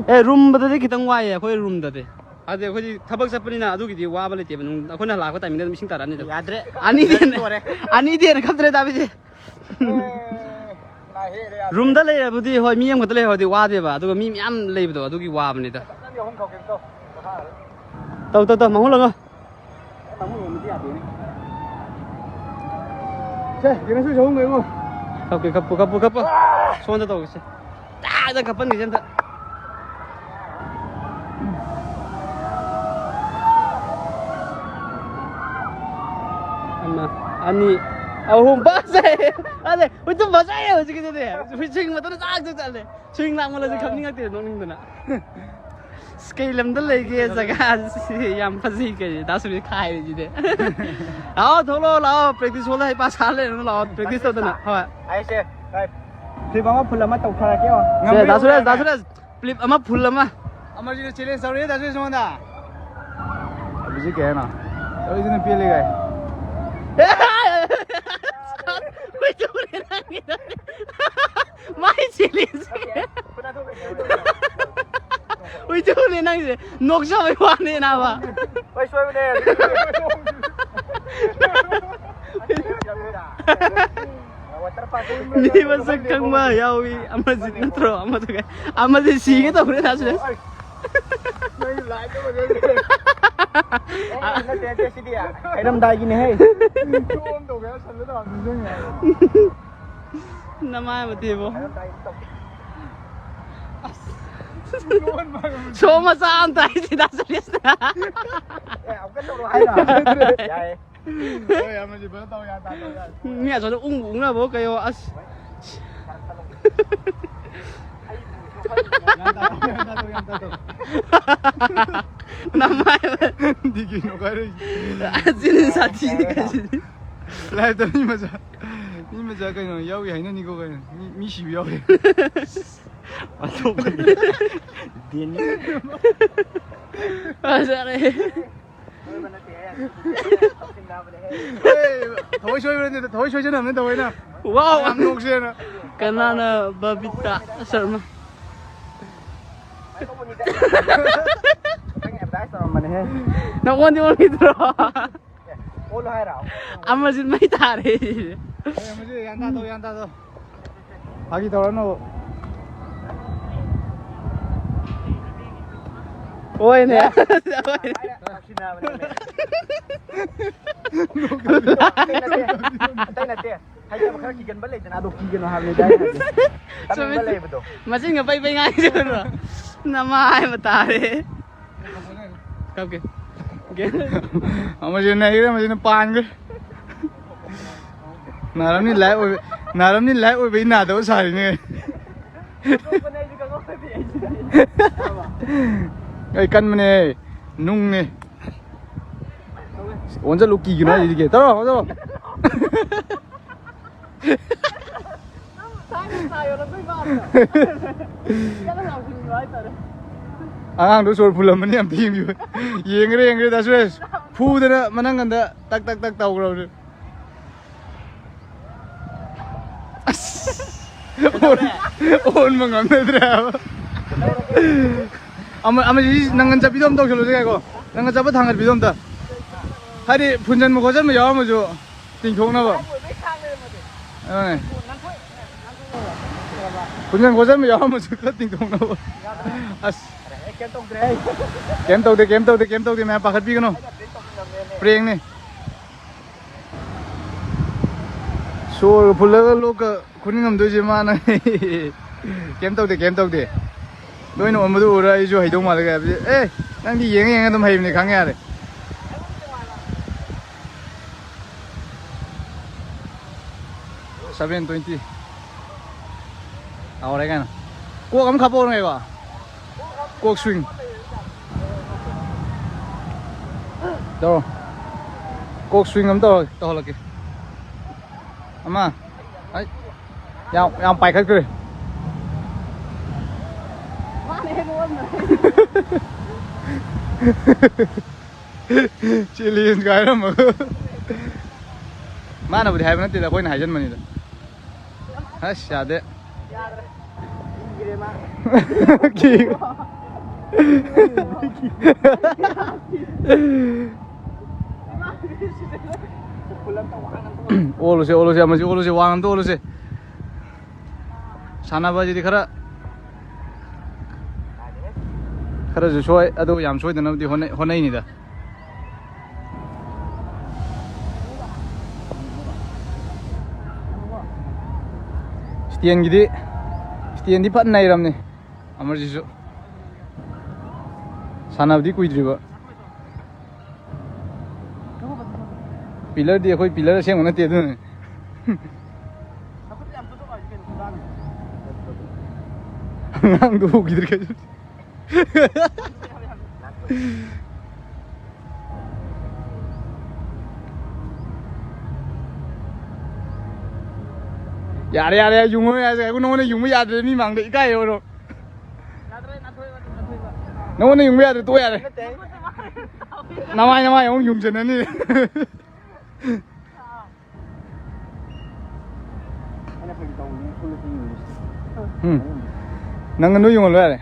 ꯑꯦ, ꯔꯨꯝꯗꯗꯤ ꯈꯤꯇꯪ ꯋꯥꯏꯌꯦ ꯑꯩꯈꯣꯏ ꯔꯨꯝꯗꯗꯤ꯫ ꯍꯥꯏꯗꯤ ꯑꯩꯈꯣꯏꯗꯤ ꯊꯕꯛ ꯆꯠꯄꯅꯤꯅ ꯑꯗꯨꯒꯤꯗꯤ ꯋꯥꯕ ꯂꯩꯇꯦꯕ꯫ ꯅꯨꯡ-, ꯑꯩꯈꯣꯏꯅ ꯂꯥꯛꯄ ꯇꯥꯏꯃꯤꯡꯗ ꯑꯗꯨꯝ ꯏꯁꯤꯡ ꯇꯥꯔꯛꯑꯅꯤꯗ꯫ ꯌꯥꯗ꯭ꯔꯦ꯫ ꯑꯅꯤꯗꯤ ꯍꯦꯟꯅ, ꯂꯣꯏꯔꯦ꯫ ꯑꯅꯤꯗꯤ ꯍꯦꯟꯅ ꯈꯞꯇ꯭ꯔꯦ ꯇꯥꯕꯤꯁꯦ꯫ ꯑꯦ, ꯅꯥꯍꯦꯔꯦ, ꯌꯥꯗ꯭ꯔꯦ꯫ ꯔꯨꯝꯗ ꯂꯩꯔꯕꯨꯗꯤ ꯍꯣꯏ, ꯃꯤ ꯑꯃꯈꯛꯇ ꯂꯩꯍꯧꯔꯗꯤ ꯋꯥꯗꯦꯕ, ꯑꯗꯨꯒ ꯃꯤ ꯃꯌꯥꯝ ꯂꯩꯕꯗꯣ ꯑꯗꯨꯒꯤ ꯋꯥꯕꯅꯤꯗ꯫ ꯅꯪꯗꯤ ꯑꯍꯨꯝ ꯈꯛ ꯀꯩꯝ ꯇꯧ꯫ ꯄꯣꯊꯥꯔꯦ꯫ ꯇꯧ, ꯇꯧ, ꯇꯧ, ꯃꯥꯡꯍꯣꯜꯂꯒ꯫ ꯁꯦ, ꯒꯦꯅꯔ ꯁ꯭ꯋꯤꯆ ꯑꯍꯨꯝ ꯂꯩꯉꯣ꯫ ꯀꯞꯀꯦ, ꯀꯞꯄꯨ, ꯀꯞꯄꯨ, ꯀꯞꯄꯨ꯫ ꯁꯣꯝꯗ ꯇꯧꯒꯦꯁꯦ꯫ ꯇꯥꯗ ꯀꯞꯄꯟꯒꯦꯁꯦ ꯑꯝꯇ꯫ ꯑꯃ, ꯑꯅꯤ, ꯑꯍꯨꯝ, ꯐꯖꯩ꯫ ꯐꯖꯩ꯫ ꯍꯧꯖꯤꯛꯇꯤ ꯐꯖꯩ ꯍꯧꯖꯤꯛꯀꯤꯗꯨꯗꯤ꯫ ꯁ꯭ꯋꯤꯡ ꯃꯇꯨꯡꯗ ꯆꯥꯛ ꯆꯥꯛ ꯆꯠꯂꯦ꯫ ꯁ꯭ꯋꯤꯡ ꯂꯥꯡꯃꯜꯂꯁꯨ ꯈꯪꯅꯤꯡꯉꯛꯇꯦ ꯅꯣꯛꯅꯤꯡꯗꯅ꯫ ꯑꯁ, ꯀꯩ ꯂꯝꯗ ꯂꯩꯒꯦ ꯖꯒꯥꯁꯤ? ꯌꯥꯝ ꯐꯖꯩ ꯀꯩ ꯗꯥ ꯁꯨꯔꯦꯁ ꯈꯥꯏꯔꯤꯁꯤꯗꯤ꯫ ꯂꯥꯛꯑꯣ, ꯊꯣꯛꯂꯛꯑꯣ, ꯂꯥꯛꯑꯣ, practice ꯍꯣꯜꯗ ꯍꯩꯄꯥ ꯁꯥ ꯂꯩꯔꯅꯨ, ꯂꯥꯛꯑꯣ, practice ꯇꯧꯗꯅ꯫ ꯍꯣꯏ꯫ ꯑꯩꯁꯦ, ꯚꯥꯏ, flip ꯑꯃ full ꯑꯃ ꯇꯧꯊꯔꯛꯀꯦ, ꯌꯦꯡꯉꯣ꯫ ꯁꯦ, ꯗꯥ ꯁꯨꯔꯦꯁ, ꯗꯥ ꯁꯨꯔꯦꯁ, flip ꯑꯃ full ꯑꯃ꯫ ꯑꯃꯔꯖꯤꯠꯅ challenge ꯇꯧꯔꯦ, ꯗꯥ ꯁꯨꯔꯦꯁ ꯃꯉꯣꯟꯗ꯫ ꯍꯧꯖꯤꯛ ꯀꯩ ꯍꯥꯏꯅꯣ? ꯇꯧꯔꯤꯁꯤꯅ ꯄꯦꯜꯂꯦ ꯀꯥꯏ꯫ ꯍꯨꯏꯊꯨꯅꯦ ꯅꯪꯒꯤꯗꯣ꯫ ꯃꯥꯏ ꯆꯦꯜꯂꯤꯁꯦ꯫ ꯍꯨꯏꯊꯨꯅꯦ ꯅꯪꯁꯦ꯫ ꯅꯣꯛꯆꯕꯩ ꯋꯥꯅꯦ ꯅꯥꯕ꯫ ꯍꯣꯏ, ꯁꯣꯏꯕꯅꯦ꯫ ꯃꯤ ꯃꯁꯛ ꯈꯪꯕ ꯌꯥꯎꯏ꯫ ꯑꯃꯔꯖꯤꯠ ꯅꯠꯇ꯭ꯔꯣ? ꯑꯃꯗꯨꯒ, ꯑꯃꯗꯤ ꯁꯤꯒꯦ ꯇꯧꯔꯦ ꯅꯥꯁꯨ꯫ ꯅꯣꯏ live ꯇꯧꯕꯗ ꯑꯦ, ꯅꯠꯇꯦ, ꯅꯠꯇꯦ, ꯁꯤꯗꯤ ꯍꯩꯔꯝꯗꯥꯏꯒꯤꯅꯦꯍꯦ꯫ ꯅꯃꯥꯏ ꯃꯊꯤꯕꯣ꯫ ꯍꯩꯔꯝꯗꯥꯏꯒꯤ ꯇꯧ-, ꯁꯣ ꯃꯆꯥ ꯑꯃ ꯇꯥꯏ ꯁꯤꯗ ꯁꯨꯔꯦꯁꯅ꯫ ꯑꯦ, ꯑꯃꯨꯛꯀ ꯇꯧꯔꯣ ꯍꯥꯏꯔꯣ? ꯌꯥꯏꯌꯦ꯫ ꯍꯣꯏ, ꯑꯃꯗꯤ ꯐꯖꯅ ꯇꯧ, ꯌꯥ ꯇꯥꯗꯧ ꯌꯥ꯫ ꯃꯤ ꯑꯁꯣꯝꯗ ꯎꯪꯕꯨ ꯎꯪꯅꯕꯣ ꯀꯩꯌꯣ, ꯑꯁ꯫ ꯅꯃꯥꯏ꯫ ꯗꯤꯒꯤꯅꯣ ꯀꯥꯏꯔꯦ꯫ ꯑꯁꯤꯅ ꯁꯥꯊꯤꯅꯤ ꯀꯥꯏꯁꯤꯗꯤ꯫ Live ꯇ ꯃꯤ ꯃꯆꯥ, ꯃꯤ ꯃꯆꯥ ꯀꯩꯅꯣ ꯌꯥꯎꯏ ꯍꯥꯏꯅꯅꯤꯀꯣ ꯀꯩꯅꯣ꯫ ꯃꯤ, ꯃꯤ ꯁꯤꯕ ꯌꯥꯎꯏ꯫ ꯑꯇꯣꯞꯄꯗꯤ꯫ ꯗꯦꯅꯤ꯫ ꯐꯖꯔꯦ꯫ ꯍꯣꯏ, ꯊꯑꯣꯏ ꯁꯣꯏꯕ ꯅꯠꯇꯦ, ꯊꯑꯣꯏ ꯁꯣꯏꯖꯅꯕꯅꯦ ꯊꯑꯣꯏꯅ꯫ ꯋꯥꯎ! ꯌꯥꯝ ꯅꯣꯛꯁꯦꯅ꯫ ꯀꯅꯥꯅ ꯕꯕꯤꯇꯥ ꯁꯔꯃ? ꯅꯪ advertise ꯇꯧꯔꯝꯕꯅꯦꯍꯦ꯫ ꯅꯪꯉꯣꯟꯗꯤ ꯑꯣꯟꯈꯤꯗ꯭ꯔꯣ? ꯑꯦ, ꯑꯣꯜꯂꯣ ꯍꯥꯏꯔꯣ? ꯑꯃꯁꯤ ꯃꯩ ꯇꯥꯔꯦ꯫ ꯍꯣꯏ, ꯑꯃꯁꯤ ꯒ꯭ꯌꯥꯟ ꯇꯥꯗꯧ, ꯒ꯭ꯌꯥꯟ ꯇꯥꯗꯧ꯫ ꯐꯥꯒꯤ ꯇꯧꯔꯅꯨ꯫ ꯍꯣꯏꯅꯦ꯫ ꯑꯇꯩ ꯅꯠꯇꯦ꯫ ꯑꯇꯩ ꯅꯠꯇꯦ꯫ ꯍꯩꯇꯕ ꯈꯔ ꯀꯤꯒꯟꯕ ꯂꯩꯗꯅ, ꯑꯗꯣ ꯀꯤꯒꯅꯨ ꯍꯥꯏꯕꯅꯤꯗ ꯑꯩ ꯍꯥꯏꯁꯦ꯫ ꯇꯝꯅꯤꯡꯕ ꯂꯩꯕꯗꯣ꯫ ꯃꯆꯤꯟꯒ ꯄꯩ ꯄꯩ ꯉꯥꯡꯉꯤꯗꯨꯔꯣ? ꯅꯃꯥꯏ ꯑꯃ ꯇꯥꯔꯦ꯫ ꯀꯞꯀꯦ꯫ ꯑꯃꯁꯤꯅ ꯅꯩꯔꯦ, ꯑꯃꯁꯤꯅ ꯄꯥꯟꯈ꯭ꯔꯦ꯫ ꯅꯥꯔꯝꯅꯤ live ꯑꯣꯏꯕ, ꯅꯥꯔꯝꯅꯤ live ꯑꯣꯏꯕꯩ ꯅꯥꯗꯕ ꯁꯥꯔꯤꯅꯦ꯫ ꯑꯇꯣꯞꯄꯅꯦ ꯑꯩꯁꯨ ꯈꯪꯍꯧꯗꯦ ꯑꯩꯁꯨ꯫ ꯑꯩ ꯀꯟꯕꯅꯦ, ꯅꯨꯡꯅꯦ꯫ ꯑꯣꯟꯁꯤꯜꯂꯨ, ꯀꯤꯒꯤꯅꯣ ꯍꯥꯏꯁꯤꯗꯤ, ꯀꯦ? ꯇꯧꯔꯣ, ꯑꯣꯟꯁꯤꯜꯂꯣ꯫ ꯑꯉꯥꯡꯗꯣ ꯁꯣꯔ ꯐꯨꯜꯂꯝꯃꯅꯤ, ꯑꯝꯇ ꯌꯦꯡꯕꯤꯌꯨ꯫ ꯌꯦꯡꯈ꯭ꯔꯦ, ꯌꯦꯡꯈ꯭ꯔꯦ, ꯗꯥ ꯁꯨꯔꯦꯁ꯫ ꯐꯨꯗꯅ ꯃꯅꯪꯒꯟꯗ ꯇꯛ, ꯇꯛ, ꯇꯛ ꯇꯧꯈ꯭ꯔꯕꯅꯦ꯫ ꯑꯁ! ꯑꯣꯟ-, ꯑꯣꯟꯕ ꯉꯝꯅꯗ꯭ꯔꯦ ꯍꯥꯏꯕ꯫ ꯑꯃ, ꯑꯃ ꯁꯤ ꯅꯪꯒꯟ ꯆꯠꯄꯤꯗꯣ ꯑꯝ ꯇꯧꯁꯜꯂꯨꯁꯦ ꯉꯥꯏꯈꯣ꯫ ꯅꯪꯒꯟ ꯆꯠꯄ ꯊꯥꯡꯒꯠꯄꯤꯗꯣ ꯑꯝꯇ꯫ ꯍꯥꯏꯗꯤ ꯐꯨꯟꯖꯟꯕ ꯈꯣꯠꯆꯟꯕ ꯌꯥꯎꯔꯝꯃꯁꯨ ꯇꯤꯡꯊꯣꯛꯅꯕ꯫ ꯑꯗꯨꯅꯦ꯫ ꯐꯨꯟꯖꯟ ꯈꯣꯠꯆꯟꯕ ꯌꯥꯎꯔꯝꯃꯁꯨ ꯈꯔ ꯇꯤꯡꯊꯣꯛꯅꯕ꯫ ꯑꯁ꯫ ꯀꯩꯝ ꯇꯧꯗꯦ, ꯀꯩꯝ ꯇꯧꯗꯦ, ꯀꯩꯝ ꯇꯧꯗꯦ, ꯃꯌꯥꯝ ꯄꯥꯈꯠꯄꯤꯒꯅꯨ꯫ ꯄ꯭ꯔꯦꯡꯅꯤ꯫ ꯁꯣꯔꯒ ꯐꯨꯜꯂꯒ ꯂꯣꯛꯀ ꯈꯨꯅꯤꯡꯉꯝꯗꯣꯏꯁꯦ ꯃꯥꯅ꯫ ꯀꯩꯝ ꯇꯧꯗꯦ, ꯀꯩꯝ ꯇꯧꯗꯦ꯫ ꯅꯣꯏꯅ ꯑꯣꯟꯕꯗꯨ ꯎꯔ ꯑꯩꯁꯨ ꯍꯩꯗꯧ ꯃꯥꯜꯂꯦ ꯀꯩ ꯍꯥꯏꯕꯁꯦ꯫ ꯑꯦ, ꯅꯪꯗꯤ ꯌꯦꯡꯉ ꯌꯦꯡꯉ ꯑꯗꯨꯝ ꯍꯩꯕꯅꯤ, ꯈꯪ ꯌꯥꯔꯦ꯫ Seven twenty꯫ ꯇꯧꯔꯦ ꯀꯩꯅꯣ꯫ ꯀꯣꯛ ꯑꯃ ꯈꯞꯄꯛꯑꯣꯅꯦꯀꯣ꯫ ꯀꯣꯛ swing꯫ ꯇꯧꯔꯣ꯫ ꯀꯣꯛ swing ꯑꯃ ꯇꯧꯔ-, ꯇꯧꯍꯜꯂꯛꯀꯦ꯫ ꯑꯃ꯫ ꯑꯩ ꯌꯥꯝ, ꯌꯥꯝ ꯄꯥꯏꯈꯠꯈ꯭ꯔꯦ꯫ ꯃꯥꯅ ꯍꯦꯛ ꯑꯣꯟꯕꯅꯦ꯫ Challenge ꯀꯥꯏꯔꯝꯃꯒ꯫ ꯃꯥꯅꯕꯨꯗꯤ ꯍꯥꯏꯕ ꯅꯠꯇꯦꯗ, ꯑꯩꯈꯣꯏꯅ ꯍꯥꯏꯖꯟꯕꯅꯤꯗ꯫ ꯑꯁ, ꯌꯥꯗꯦ꯫ ꯌꯥꯗ꯭ꯔꯦ꯫ ꯀꯤꯔꯦ ꯃꯥ꯫ ꯀꯤ-, ꯑꯣꯜꯂꯨꯁꯦ, ꯑꯣꯜꯂꯨꯁꯦ, ꯑꯃꯁꯤ ꯑꯣꯜꯂꯨꯁꯦ, ꯋꯥꯡ ꯑꯝꯇ ꯑꯣꯜꯂꯨꯁꯦ꯫ ꯁꯥꯟꯅꯕ ꯍꯥꯏꯁꯤꯗꯤ ꯈꯔ, ꯈꯔꯁꯨ ꯁꯣꯏ, ꯑꯗꯨ ꯌꯥꯝ ꯁꯣꯏꯗꯅꯕꯗꯤ ꯍꯣꯠꯅꯩ-, ꯍꯣꯠꯅꯩꯅꯤꯗ꯫ ꯏꯁꯇꯦꯟꯒꯤꯗꯤ, ꯏꯁꯇꯦꯟꯗꯤ ꯐꯖꯅ ꯅꯩꯔꯝꯅꯤ ꯑꯃꯔꯖꯤꯠꯁꯨ꯫ ꯁꯥꯟꯅꯕꯗꯤ ꯀꯨꯏꯗ꯭ꯔꯤꯕ꯫ Pillarꯗꯤ ꯑꯩꯈꯣꯏ pillar ꯑꯁꯦꯡꯕ ꯅꯠꯇꯦ, ꯑꯗꯨꯅꯅꯦ꯫ ꯑꯉꯥꯡꯗꯨ ꯎꯈꯤꯗ꯭ꯔꯦ ꯀꯩꯁꯨ꯫ ꯌꯥꯔꯦ, ꯌꯥꯔꯦ, ꯌꯨꯡꯉꯨ ꯌꯥꯔꯦ꯫ ꯑꯩꯕꯨ ꯅꯉꯣꯟꯗ ꯌꯨꯡꯕ ꯌꯥꯗ꯭ꯔꯦ, ꯃꯤ ꯃꯥꯡꯗ ꯏꯀꯥꯏ ꯑꯣꯏꯔꯣ꯫ ꯅꯉꯣꯟꯗ ꯌꯨꯡꯕ ꯌꯥꯗ꯭ꯔꯦ, ꯇꯣꯛ ꯌꯥꯔꯦ꯫ ꯅꯃꯥꯏ, ꯅꯃꯥꯏ ꯑꯃꯨꯛ ꯌꯨꯡꯖꯟꯅꯅꯤ꯫ ꯎꯝ꯫ ꯅꯪ ꯉꯥꯅꯨ ꯌꯣꯜꯂꯣ ꯌꯥꯔꯦ꯫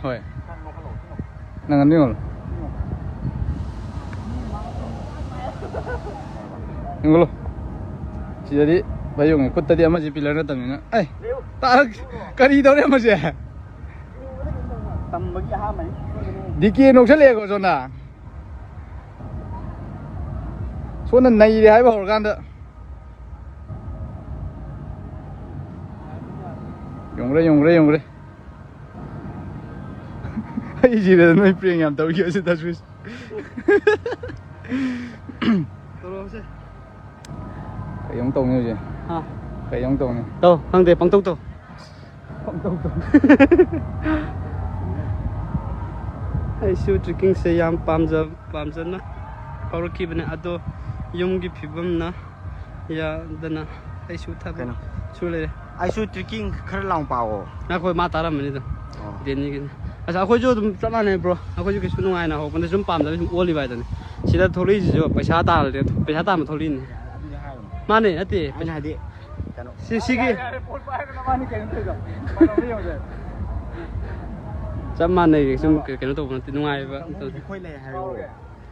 ꯍꯣꯏ꯫ ꯅꯪ ꯉꯥꯅꯨ ꯌꯣꯜꯂꯣ꯫ ꯌꯣꯜꯂꯣ꯫ ꯁꯤꯗꯗꯤ ꯚꯥꯏ ꯌꯦꯡꯉꯦ, ꯈꯨꯠꯇꯗꯤ ꯑꯃꯁꯤ ꯄꯤꯂꯔ ꯅꯠꯇꯕꯅꯤꯅ꯫ ꯑꯩ ꯇꯥꯔꯛ-, ꯀꯔꯤ ꯇꯧꯔꯦ ꯑꯃꯁꯦ? ꯇꯝꯕꯒꯤ ꯑꯍꯥꯟꯕꯅꯤ꯫ ꯗꯤ ꯀꯦ ꯅꯣꯛꯁꯜꯂꯛꯑꯦꯀꯣ ꯁꯣꯝꯗ꯫ ꯁꯣꯝꯗ ꯅꯩꯔꯦ ꯍꯥꯏꯕ ꯍꯧꯔꯀꯥꯟꯗ꯫ ꯌꯦꯡꯉꯨꯔꯦ, ꯌꯦꯡꯉꯨꯔꯦ, ꯌꯦꯡꯉꯨꯔꯦ꯫ ꯑꯩꯁꯤꯗ ꯅꯣꯏ ꯄ꯭ꯔꯦꯡ ꯌꯥꯝ ꯇꯧꯈꯤꯕꯁꯦ ꯇꯁꯕꯤꯁ꯫ ꯇꯧꯔꯛꯑꯣꯁꯦ꯫ ꯀꯩ ꯑꯃꯨꯛ ꯇꯧꯅꯤ ꯍꯧꯖꯤꯛ? ꯍꯥ? ꯀꯩ ꯑꯃꯨꯛ ꯇꯧꯅꯤ? ꯇꯧ, ꯈꯪꯗꯦ, ꯄꯪꯇꯧ ꯇꯧ꯫ ꯄꯪꯇꯧ ꯇꯧ꯫ ꯑꯩꯁꯨ ꯇ꯭ꯔꯦꯛꯀꯤꯡꯁꯦ ꯌꯥꯝ ꯄꯥꯝꯖ-, ꯄꯥꯝꯖꯅ ꯍꯧꯔꯛꯈꯤꯕꯅꯦ, ꯑꯗꯣ ꯌꯨꯝꯒꯤ ꯐꯤꯕꯝꯅ ꯌꯥꯗꯅ ꯑꯩꯁꯨ ꯊꯕꯛ ꯀꯩꯅꯣ? ꯁꯨ ꯂꯩꯔꯦ꯫ ꯑꯩꯁꯨ ꯇ꯭ꯔꯦꯛꯀꯤꯡ ꯈꯔ ꯂꯥꯎ ꯄꯥꯛꯑꯣ꯫ ꯉꯥꯏꯈꯣ, ꯃꯥ ꯇꯥꯔꯝꯃꯅꯤꯗ꯫ ꯑꯣ꯫ ꯗꯦꯅꯤꯒꯤꯅꯦ꯫ ꯑꯁ, ꯑꯩꯈꯣꯏꯁꯨ ꯑꯗꯨꯝ ꯆꯞ ꯃꯥꯟꯅꯩ, ꯕ꯭ꯔꯣ꯫ ꯑꯩꯈꯣꯏꯁꯨ ꯀꯩꯁꯨ ꯅꯨꯡꯉꯥꯏꯅ ꯍꯧꯔꯛꯄꯗ ꯁꯨꯝ ꯄꯥꯝꯗꯕ ꯁꯨꯝ ꯑꯣꯜꯂꯤꯕ ꯍꯥꯏꯗꯨꯅꯤ꯫ ꯁꯤꯗ ꯊꯣꯛꯂꯛꯏꯁꯤꯁꯨ ꯄꯩꯁꯥ ꯇꯥꯜꯂꯦ, ꯄꯩꯁꯥ ꯇꯥꯟꯕ ꯊꯣꯛꯂꯛꯏꯅꯦ꯫ ꯑꯗꯨꯗꯤ ꯍꯥꯏꯔꯨꯅꯨ꯫ ꯃꯥꯅꯦ, ꯅꯠꯇꯦ꯫ ꯑꯩꯅ ꯍꯥꯏꯗꯤ, ꯀꯩꯅꯣ, ꯁꯤ, ꯁꯤꯒꯤ ꯌꯥꯔꯦ, ꯌꯥꯔꯦ, ꯐꯣꯟ ꯄꯥꯏꯔꯒ ꯅꯕꯥꯅꯤ ꯀꯩꯅꯣ ꯇꯧꯔꯤꯗꯣ? ꯃꯥꯟꯅꯕ꯭ꯔꯥ ꯌꯦꯡꯉꯨꯁꯦ꯫ ꯆꯞ ꯃꯥꯟꯅꯩ, ꯁꯨꯝ ꯀꯩꯅꯣ ꯇꯧꯕ ꯅꯠꯇꯦ, ꯅꯨꯡꯉꯥꯏꯕ꯫ ꯑꯩꯈꯣꯏ ꯂꯩ ꯍꯥꯏꯌꯣ꯫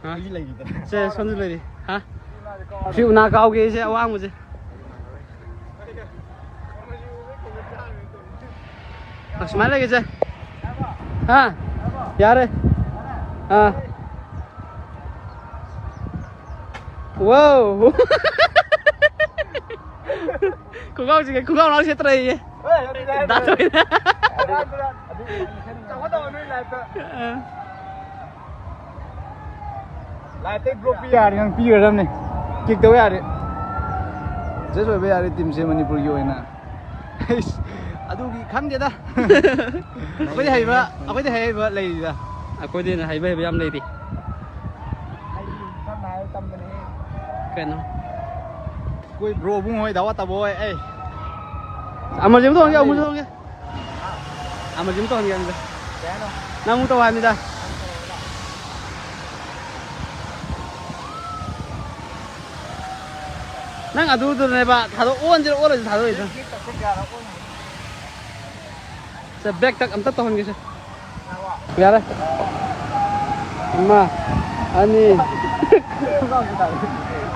ꯍꯥ? ꯑꯩ ꯂꯩꯔꯤꯗꯅ꯫ ꯁꯦ, ꯁꯣꯝꯗ ꯂꯩꯔꯤ꯫ ꯍꯥ? ꯁꯤ ꯎꯅꯥ ꯀꯥꯎꯒꯦ, ꯁꯦ ꯑꯋꯥꯡꯕꯁꯦ꯫ ꯑ, ꯁꯨꯃꯥꯏꯅ ꯂꯩꯒꯦ, ꯁꯦ꯫ ꯍꯥ? ꯌꯥꯔꯦ꯫ ꯑꯥ꯫ ꯋꯥꯎ꯫ ꯈꯣꯡꯒ꯭ꯔꯥꯎꯁꯤꯒ ꯈꯣꯡꯒ꯭ꯔꯥꯎ ꯂꯥꯎ ꯁꯦꯠꯇ꯭ꯔꯦꯌꯦ꯫ ꯗꯥ ꯊꯣꯏꯅ꯫ ꯑ꯫ ꯂꯥꯏꯐꯇꯩ ꯕ꯭ꯂꯣꯛ ꯄꯤ ꯌꯥꯔꯦ, ꯅꯪ ꯄꯤꯒꯗꯕꯅꯤ꯫ ꯀꯤꯛ ꯇꯧ ꯌꯥꯔꯦ꯫ ꯖꯁ ꯑꯣꯏꯕ ꯌꯥꯔꯦ ꯇꯤꯝꯁꯦ ꯃꯅꯤꯄꯨꯔꯒꯤ ꯑꯣꯏꯅ꯫ ꯑꯩꯁ, ꯑꯗꯨꯒꯤ ꯈꯪꯗꯦꯗ꯫ ꯑꯩꯈꯣꯏꯗꯤ ꯍꯩꯕ, ꯑꯩꯈꯣꯏꯗꯤ ꯍꯩ ꯍꯩꯕ ꯂꯩꯔꯤꯗ꯫ ꯑꯩꯈꯣꯏꯗꯩ ꯍꯦꯟꯅ ꯍꯩꯕ ꯍꯩꯕ ꯌꯥꯝ ꯂꯩꯔꯤ꯫ ꯑꯩꯗꯤ ꯁꯝꯅ ꯍꯥꯏꯔꯕꯗ ꯇꯝꯕꯅꯦꯍꯦ꯫ ꯀꯩꯅꯣ? ꯑꯩꯈꯣꯏ ꯕ꯭ꯔꯣ ꯑꯕꯨꯡ ꯍꯣꯏ, ꯗꯥ ꯋꯥꯇꯕ ꯍꯣꯏ꯫ ꯑꯩ ꯑꯃꯔꯖꯤꯠ ꯑꯃ ꯇꯧꯍꯟꯒꯦ, ꯑꯃꯔꯖꯤꯠ ꯇꯧꯍꯟꯒꯦ꯫ ꯑꯃꯔꯖꯤꯠ ꯑꯃ ꯇꯧꯍꯟꯒꯦ ꯍꯥꯏꯕꯅꯤꯗ꯫ ꯀꯩ ꯍꯥꯏꯅꯣ? ꯅꯪ ꯑꯃꯨꯛ ꯇꯧ ꯍꯥꯏꯕꯅꯤꯗ꯫ ꯅꯪ ꯑꯗꯨꯗꯨꯅꯦꯕ ꯊꯥꯗꯣꯛ ꯑꯣꯟꯁꯤꯔ ꯑꯣꯜꯂꯁꯤ ꯊꯥꯗꯣꯛꯏꯗꯣ꯫ ꯁꯦ, ꯕꯦꯛ ꯇꯛ ꯑꯝꯇ ꯇꯧꯍꯟꯒꯦꯁꯦ꯫ ꯌꯥꯔꯦ꯫ ꯑꯃ, ꯑꯅꯤ꯫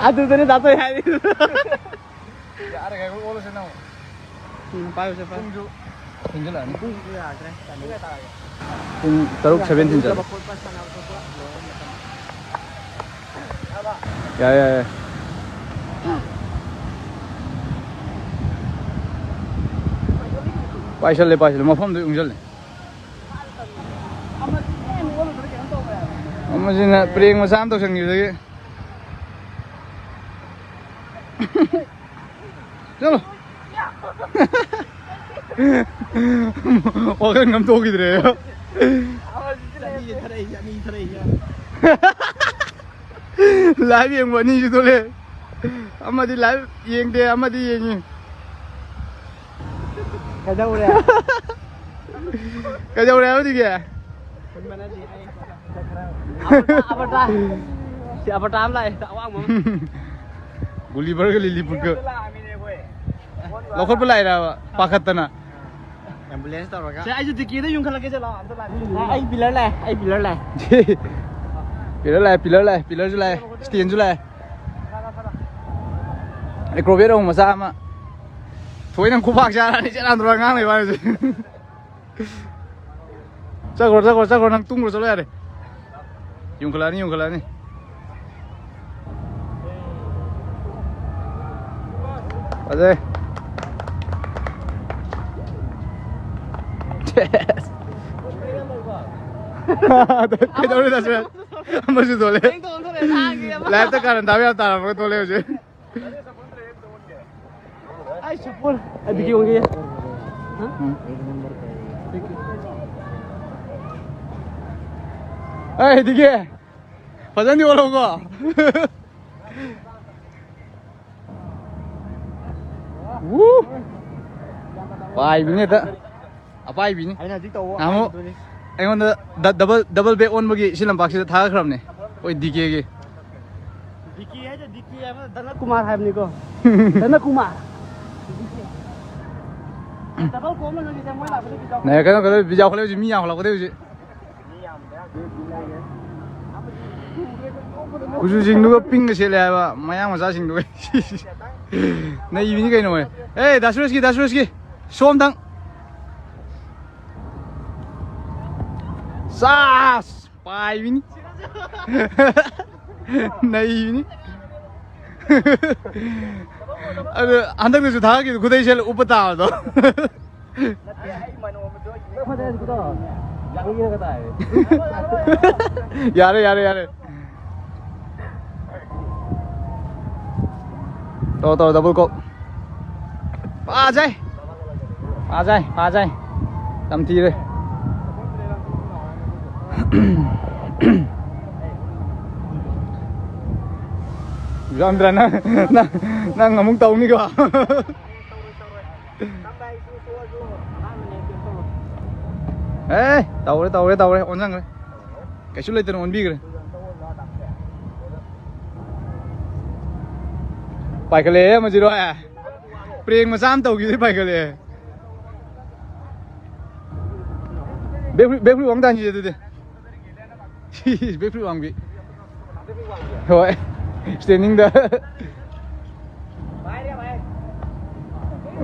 ꯑꯗꯨꯗꯅꯦ ꯗꯥ ꯇꯣꯏ ꯍꯥꯏꯔꯤ꯫ ꯌꯥꯔꯦ, ꯀꯩꯅꯣ ꯑꯣꯜꯂꯁꯦ ꯅꯪ꯫ ꯎꯝ, ꯄꯥꯏꯌꯨꯁꯦ, ꯄꯥꯏꯌꯨ꯫ ꯄꯨꯡꯁꯨ ꯊꯦꯡꯖꯤꯜꯂꯛꯑꯅꯤ꯫ ꯄꯨꯡꯁꯤꯁꯨ ꯌꯥꯗ꯭ꯔꯦ꯫ ꯇꯥꯏꯃꯤꯡ ꯇꯥꯔꯒꯦ꯫ ꯄꯨꯡ ꯇꯔꯨꯛ ꯁꯚꯦꯟꯇꯤꯟ ꯆꯠꯂꯦ꯫ ꯌꯥꯏ, ꯌꯥꯏ, ꯌꯥꯏ꯫ ꯄꯥꯏꯁꯜꯂꯦ, ꯄꯥꯏꯁꯜꯂꯦ꯫ ꯃꯐꯝꯗꯨ ꯌꯨꯡꯁꯜꯂꯦ꯫ ꯑꯃꯁꯤꯅ ꯄ꯭ꯔꯦꯡ ꯃꯆꯥ ꯑꯃ ꯇꯧꯁꯟꯈꯤꯕꯗꯒꯤ꯫ ꯆꯠꯂꯣ꯫ ꯋꯥꯈꯜ ꯉꯝ ꯊꯣꯛꯈꯤꯗ꯭ꯔꯦ꯫ ꯑꯅꯤ ꯊꯥꯔꯛꯏꯁꯦ, ꯑꯅꯤ ꯊꯥꯔꯛꯏꯁꯦ꯫ ꯂꯥꯏꯚ ꯌꯦꯡꯕ ꯑꯅꯤꯁꯨ ꯊꯣꯛꯂꯛꯑꯦ꯫ ꯑꯃꯗꯤ ꯂꯥꯏꯚ ꯌꯦꯡꯗꯦ, ꯑꯃꯗꯤ ꯌꯦꯡꯉꯤ꯫ ꯀꯩꯗꯧꯔꯦ? ꯀꯩꯗꯧꯔꯦ ꯍꯥꯏꯕꯗꯤꯒꯦ? ꯑꯕꯔꯇꯥ, ꯑꯕꯔꯇꯥ꯫ ꯁꯤ ꯑꯕꯔꯇꯥ ꯑꯃ ꯂꯥꯛꯑꯦ, ꯑꯋꯥꯡꯕ ꯑꯃ꯫ ꯒꯨꯂꯤꯕꯔꯒ ꯂꯤꯂꯤꯄꯨꯠꯀ ꯂꯧꯈꯠꯄ ꯂꯥꯛꯏꯔꯕ ꯄꯥꯈꯠꯇꯅ? ꯑꯦꯝꯕꯨꯂꯦꯟꯁ ꯇꯧꯔꯒ꯫ ꯁꯦ, ꯑꯩꯁꯨ ꯇꯤꯀꯦꯠꯇ ꯌꯨꯝꯈꯠꯂꯛꯀꯦ, ꯆꯠꯂꯣ, ꯑꯝꯇ ꯂꯥꯛꯑꯦ꯫ ꯑꯩ ꯄꯤꯂꯔ ꯂꯥꯛꯑꯦ, ꯑꯩ ꯄꯤꯂꯔ ꯂꯥꯛꯑꯦ꯫ ꯄꯤꯂꯔ ꯂꯥꯛꯑꯦ, ꯄꯤꯂꯔ ꯂꯥꯛꯑꯦ, ꯄꯤꯂꯔꯁꯨ ꯂꯥꯛꯑꯦ, ꯁ꯭ꯇꯦꯟꯁꯨ ꯂꯥꯛꯑꯦ꯫ ꯑꯦꯀ꯭ꯔꯣꯕꯦꯠ ꯑꯃꯨꯛ ꯃꯆꯥ ꯑꯃ꯫ ꯊꯣꯏꯅ ꯈꯨꯄꯥꯛ ꯆꯥꯔꯅꯤ, ꯆꯦꯔꯥꯟ ꯇꯨꯔꯥꯟ ꯉꯥꯡ ꯂꯩꯕ ꯍꯥꯏꯁꯦ꯫ ꯆꯠꯈ꯭ꯔꯣ, ꯆꯠꯈ꯭ꯔꯣ, ꯆꯠꯈ꯭ꯔꯣ, ꯅꯪ ꯇꯨꯝꯈ꯭ꯔꯣ, ꯆꯠꯂꯣ ꯌꯥꯔꯦ꯫ ꯌꯨꯡꯈꯠꯂꯛꯑꯅꯤ, ꯌꯨꯡꯈꯠꯂꯛꯑꯅꯤ꯫ ꯐꯖꯩ꯫ ꯀꯩꯗꯧꯔꯦ ꯗꯥ ꯁꯨꯔꯦꯟ? ꯑꯃꯁꯨ ꯊꯣꯛꯂꯛꯑꯦ꯫ ꯂꯥꯏꯐꯇ ꯀꯥꯔꯟ ꯇꯥꯕ ꯌꯥꯝ ꯇꯥꯔꯝꯃꯒ ꯊꯣꯛꯂꯛꯑꯦ ꯍꯧꯖꯤꯛ꯫ ꯑꯩ ꯁꯄꯣꯔ ꯑꯩ ꯚꯤꯗꯤꯑꯣ ꯑꯣꯟꯒꯦ꯫ ꯎꯝ꯫ ꯑꯩꯗꯤꯒꯦ ꯐꯖꯅꯗꯤ ꯑꯣꯜꯍꯧꯀꯣ꯫ ꯋꯨ! ꯄꯥꯏꯕꯤꯅꯦ ꯍꯦꯛꯇ꯫ ꯑꯄꯥꯏꯕꯤꯅꯤ꯫ ꯑꯩꯅ ꯍꯧꯖꯤꯛ ꯇꯧꯕ ꯅꯍꯥꯟꯃꯨꯛ ꯑꯄꯥꯏꯕꯗꯨꯅꯤ꯫ ꯑꯩꯉꯣꯟꯗ ꯗ-, ꯗꯕꯜ, ꯗꯕꯜ ꯕꯦꯛ ꯑꯣꯟꯕꯒꯤ ꯁꯤ ꯂꯝꯄꯥꯛꯁꯤꯗ ꯊꯥꯈ꯭ꯔꯕꯅꯦ꯫ ꯑꯩꯈꯣꯏ ꯗꯤ ꯀꯦꯒꯤ꯫ ꯗꯤ ꯀꯦ ꯍꯥꯏꯗꯣ ꯗꯤ ꯀꯦ ꯍꯥꯏꯕ ꯗꯅ ꯀꯨꯃꯥꯔ ꯍꯥꯏꯕꯅꯤꯀꯣ꯫ ꯗꯅ ꯀꯨꯃꯥꯔ꯫ ꯗꯕꯜ ꯀꯣꯝ ꯑꯃ ꯅꯪꯒꯤꯁꯦ ꯃꯣꯏ ꯂꯥꯛꯄꯗ ꯕꯤꯖꯥꯎ ꯅꯦ, ꯀꯩꯅꯣ, ꯀꯩꯅꯣ, ꯕꯤꯖꯥꯎ ꯈꯣꯠꯂꯦ ꯍꯧꯖꯤꯛ, ꯃꯤ ꯌꯥꯝꯈꯠꯂꯛꯄꯗꯩ ꯍꯧꯖꯤꯛ꯫ ꯀꯨꯆꯨꯁꯤꯡꯗꯨꯒ ꯄꯤꯡꯒ ꯁꯦꯠꯂꯦ ꯍꯥꯏꯕ ꯃꯌꯥꯡ ꯃꯆꯥꯁꯤꯡꯗꯨꯒ꯫ ꯅꯩꯕꯤꯅꯤ ꯀꯩꯅꯣ ꯃꯣꯏ꯫ ꯑꯦ, ꯗꯥ ꯁꯨꯔꯦꯁꯀꯤ, ꯗꯥ ꯁꯨꯔꯦꯁꯀꯤ꯫ ꯁꯣꯝꯗꯪ꯫ ꯆꯥꯁ! ꯄꯥꯏꯕꯤꯅꯤ꯫ ꯅꯩꯕꯤꯅꯤ꯫ ꯑꯗꯨ ꯍꯟꯗꯛꯇꯁꯨ ꯊꯥꯒꯠꯈꯤꯕ ꯈꯨꯗꯩ ꯁꯦꯠꯂ ꯎꯞꯄ ꯇꯥꯕꯗꯣ꯫ ꯌꯥꯔꯦ, ꯌꯥꯔꯦ, ꯌꯥꯔꯦ꯫ ꯇꯧꯔꯣ, ꯇꯧꯔꯣ, ꯗꯕꯜ ꯀꯣꯛ꯫ ꯐꯖꯩ꯫ ꯐꯖꯩ, ꯐꯖꯩ꯫ ꯇꯝꯊꯤꯔꯦ꯫ ꯌꯥꯝꯗ꯭ꯔꯥ ꯅꯪ, ꯅꯪ, ꯅꯪ ꯑꯃꯨꯛ ꯇꯧꯅꯤꯀꯣ꯫ ꯑꯦ, ꯇꯧꯔꯦ, ꯇꯧꯔꯦ, ꯇꯧꯔꯦ, ꯑꯣꯟꯁꯤꯟꯈ꯭ꯔꯦ꯫ ꯀꯩꯁꯨ ꯂꯩꯇꯅ ꯑꯣꯟꯕꯤꯈ꯭ꯔꯦ꯫ ꯄꯥꯏꯈꯠꯂꯛꯑꯦ ꯑꯃꯁꯤꯔꯣ, ꯑꯦ꯫ ꯄ꯭ꯔꯦꯡ ꯃꯆꯥ ꯑꯃ ꯇꯧꯈꯤꯕꯗꯩ ꯄꯥꯏꯈꯠꯂꯛꯑꯦ꯫ ꯕꯦꯛ ꯐ꯭ꯂꯤꯞ, ꯕꯦꯛ ꯐ꯭ꯂꯤꯞ ꯑꯃꯨꯛ ꯇꯥꯟꯁꯤꯁꯦ ꯑꯗꯨꯗꯤ꯫ ꯕꯦꯛ ꯐ꯭ꯂꯤꯞ ꯋꯥꯡꯕꯤ꯫ ꯍꯣꯏ꯫ ꯁ꯭ꯇꯦꯟꯗꯤꯡꯗ꯫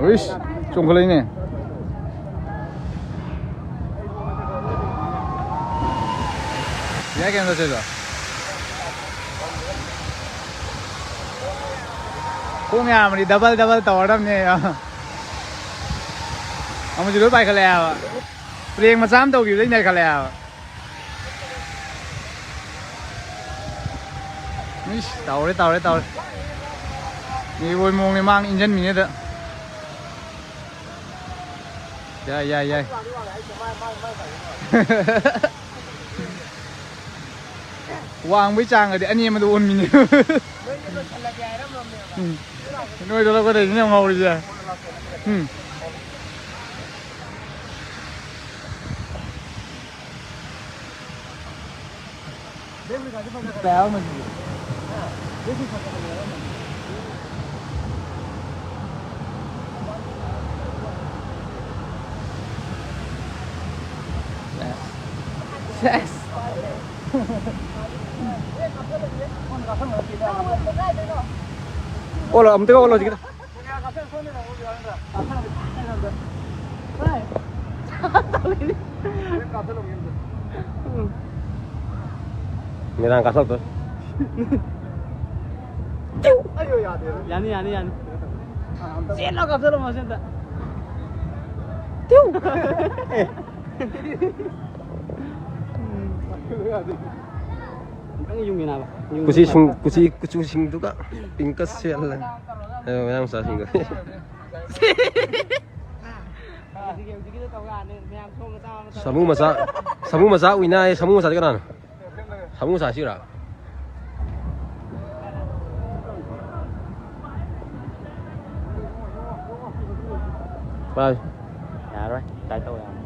ꯎꯏꯁ, ꯆꯣꯡꯈꯠꯂꯛꯏꯅꯦ꯫ ꯌꯥꯏ ꯀꯩꯅꯣ ꯆꯠꯁꯦꯗꯣ꯫ ꯈꯣꯡ ꯌꯥꯝꯃꯗꯤ ꯗꯕꯜ ꯗꯕꯜ ꯇꯧꯔꯗꯕꯅꯦ꯫ ꯑꯃꯁꯨ ꯂꯣꯏ ꯄꯥꯏꯈꯠꯂꯛꯑꯦ ꯍꯥꯏꯕ꯫ ꯄ꯭ꯔꯦꯡ ꯃꯆꯥ ꯑꯃ ꯇꯧꯈꯤꯕꯗꯩ ꯅꯩꯈꯠꯂꯛꯑꯦ ꯍꯥꯏꯕ꯫ ꯏꯁ, ꯇꯧꯔꯦ, ꯇꯧꯔꯦ, ꯇꯧꯔꯦ꯫ ꯃꯤꯑꯣꯏ ꯃꯑꯣꯡꯅꯦ ꯃꯥꯡ ꯏꯟꯖꯟꯃꯤꯅꯦꯗ꯫ ꯌꯥꯏ, ꯌꯥꯏ, ꯌꯥꯏ꯫ ꯋꯥꯡꯕꯩ ꯆꯥꯡꯒꯗꯤ ꯑꯅꯦꯝꯕꯗ ꯑꯣꯟꯕꯤꯅꯦ꯫ ꯅꯣꯏꯗ ꯂꯣꯏꯁꯜꯂꯒꯦ ꯍꯥꯏꯔꯝꯃꯕꯅꯦꯕ꯫ ꯎꯝ꯫ ꯅꯣꯏꯗ ꯂꯧꯒꯗꯣꯏꯁꯤꯅꯦ ꯌꯥꯝ ꯉꯥꯎꯔꯤꯁꯦ꯫ ꯎꯝ꯫ Yes. Yes. ꯑꯣꯂꯣ, ꯑꯃꯨꯛꯇꯒ ꯑꯣꯂꯣ ꯍꯧꯖꯤꯛꯀꯤꯗꯣ꯫ ꯃꯤꯔꯥꯡ ꯀꯥꯊꯣꯛꯇꯣꯏ꯫ ꯌꯥꯅꯤ, ꯌꯥꯅꯤ, ꯌꯥꯅꯤ꯫ ꯆꯦꯜꯂꯣ, ꯀꯥꯞꯊꯠꯂꯣ ꯃꯁꯤ ꯑꯝꯇ꯫ ꯇ꯭ꯌꯨ! ꯑꯦ꯫ ꯈꯤꯇꯪ ꯌꯨꯡꯉꯦ ꯅꯥꯕ꯫ ꯌꯨꯡꯉꯦ꯫ ꯀꯨꯆꯤ ꯁꯤꯡ-, ꯀꯨꯆꯤ, ꯀꯨꯆꯨꯁꯤꯡꯗꯨꯒ ꯄꯤꯡꯀ ꯁꯦꯠꯂꯒ꯫ ꯑꯦ, ꯃꯌꯥꯡ ꯃꯆꯥꯁꯤꯡꯗꯣ꯫ ꯁꯥꯃꯨ ꯃꯆꯥ, ꯁꯥꯃꯨ ꯃꯆꯥ ꯎꯏꯅ ꯍꯥꯏꯌꯦ꯫ ꯁꯥꯃꯨ ꯃꯆꯥꯗꯤ ꯀꯅꯥꯅꯣ? ꯁꯥꯃꯨ ꯃꯆꯥ ꯁꯤꯔꯥ? ꯚꯥꯏ꯫ ꯌꯥꯔꯣꯏ, ꯇꯥꯏ ꯇꯧ ꯌꯥꯔꯣꯏ꯫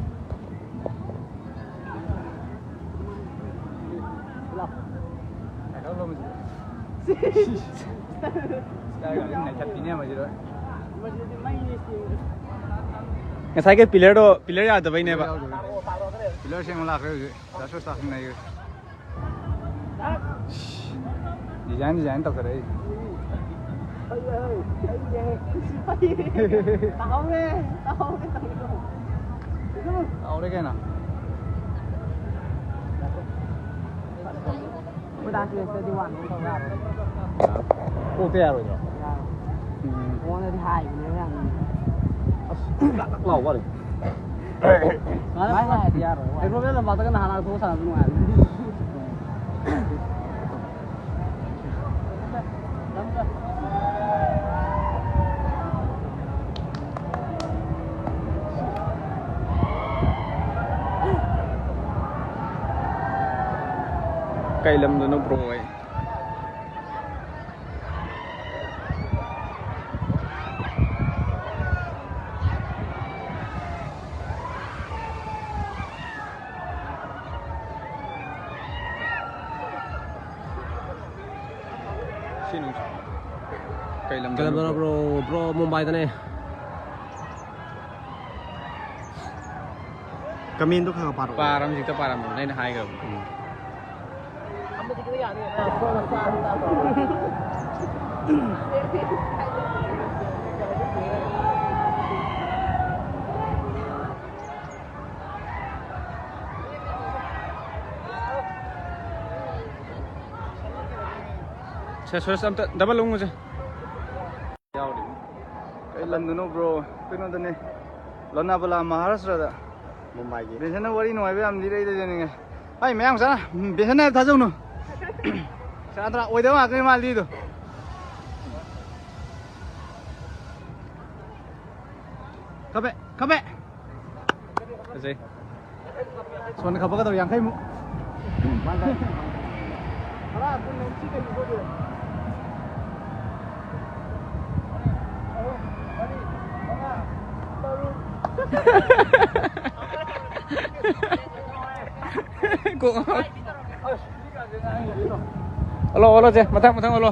ꯉꯁꯥꯏꯒꯤ ꯄꯤꯂꯔꯗꯣ, ꯄꯤꯂꯔ ꯌꯥꯗꯕꯩꯅꯦꯕ꯫ ꯄꯤꯂꯔ ꯁꯦꯡꯕ ꯂꯥꯛꯈ꯭ꯔꯦ ꯍꯧꯖꯤꯛ꯫ ꯗꯥ ꯁꯨꯁꯇꯥ ꯁꯤꯡꯅꯩ꯫ Design, design ꯇꯧꯈꯠꯂꯛꯏ꯫ ꯇꯥꯍꯧꯔꯦ, ꯇꯥꯍꯧꯔꯦ ꯇꯧꯔꯤꯗꯣ꯫ ꯇꯥꯍꯧꯔꯦ ꯀꯩꯅꯣ꯫ ꯑꯩꯈꯣꯏ ꯗꯥ ꯁꯨꯔꯦꯁꯇꯗꯤ ꯋꯥꯟ ꯑꯃ ꯇꯧ ꯌꯥꯔꯣꯏ꯫ ꯀꯣꯛꯇ ꯌꯥꯔꯣꯏꯗ꯭ꯔꯣ? ꯌꯥꯔꯣꯏ꯫ ꯎꯝ꯫ ꯃꯉꯣꯟꯗꯗꯤ ꯍꯥꯏꯕꯅꯦꯕ ꯌꯥꯝ꯫ ꯑꯁ, ꯂꯥꯛ ꯂꯥꯛ ꯂꯥꯎꯕ ꯋꯥꯅꯤ꯫ ꯃꯥꯅ ꯃꯥꯅ ꯍꯥꯏꯔꯗꯤ ꯌꯥꯔꯣꯏ, ꯋꯥꯅꯤ꯫ ꯑꯦꯒ꯭ꯔꯣꯃꯦꯟ ꯂꯝꯄꯥꯛꯇꯒ ꯅꯍꯥꯟ ꯂꯥꯛꯊꯣꯛꯑ ꯁꯥꯟꯅꯕ ꯅꯨꯡꯉꯥꯏꯕꯅꯤ꯫ ꯀꯩ ꯂꯝꯗꯅꯣ ꯕ꯭ꯔꯣ ꯍꯣꯏ? ꯁꯤ ꯅꯨꯡ-, ꯀꯩ ꯂꯝꯗꯅꯣ ꯀꯩ ꯂꯝꯗꯅꯣ ꯕ꯭ꯔꯣ? ꯕ꯭ꯔꯣ? ꯕ꯭ꯔꯣ, ꯃꯨꯝꯕꯥꯏꯗꯅꯦ꯫ ꯀꯃꯦꯟꯗꯣ ꯈꯔ ꯈꯔ ꯄꯥꯔꯛꯑꯣ꯫ ꯄꯥꯔꯝ-, ꯍꯧꯖꯤꯛꯇ ꯄꯥꯔꯝꯕꯅꯦ, ꯑꯩꯅ ꯍꯥꯏꯈ꯭ꯔꯕꯅꯦ꯫ ꯎꯝ꯫ ꯁꯦ, ꯁꯨꯔꯦꯁ, ꯑꯝꯇ ꯗꯕꯜ ꯎꯪꯉꯨꯁꯦ꯫ ꯌꯥꯎꯔꯤ꯫ ꯀꯩ ꯂꯝꯗꯅꯣ ꯕ꯭ꯔꯣ? ꯀꯩꯅꯣꯗꯅꯦ, ꯂꯣꯅꯥꯕꯂꯥ, ꯃꯍꯥꯔꯥꯁꯇ꯭ꯔꯗ꯫ ꯃꯨꯝꯕꯥꯏꯒꯤ꯫ ꯕꯦꯟꯁꯟꯅ ꯋꯥꯔꯤ ꯅꯨꯡꯉꯥꯏꯕ ꯌꯥꯝ ꯂꯤꯔꯛꯏꯗ ꯌꯦꯡꯅꯤꯡꯉꯦ꯫ ꯍꯥꯏ, ꯃꯌꯥꯝ ꯆꯥꯅ ꯕꯦꯟꯁꯟ ꯍꯥꯏꯕ ꯊꯥꯖꯧꯅꯨ꯫ ꯁꯥꯇ꯭ꯔ ꯑꯣꯏꯗꯕ ꯉꯥꯛꯇꯅꯤ ꯃꯥ ꯂꯤꯗꯣ꯫ ꯀꯞꯄꯦ, ꯀꯞꯄꯦ꯫ ꯐꯖꯩ꯫ ꯁꯣꯟ ꯈꯞꯄꯒꯗꯧ ꯌꯥꯡꯈꯩꯃꯨꯛ꯫ ꯀꯣꯛ ꯉꯥꯎ-, ꯍꯜꯂꯣ, ꯍꯜꯂꯣ, ꯆꯦ, ꯃꯊꯪ, ꯃꯊꯪ ꯍꯜꯂꯣ꯫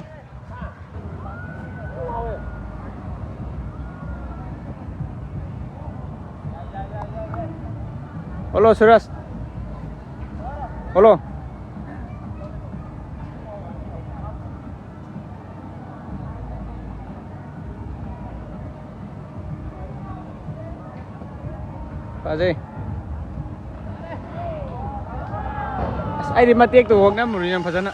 ꯍꯜꯂꯣ, ꯁꯨꯔꯖ꯫ ꯍꯜꯂꯣ꯫ ꯐꯖꯩ꯫ ꯑꯁ, ꯑꯩꯗꯤ ꯃꯇꯦꯛꯇꯣ ꯍꯣꯡ ꯅꯝꯃꯨꯔꯤ ꯌꯥꯝ ꯐꯖꯅ꯫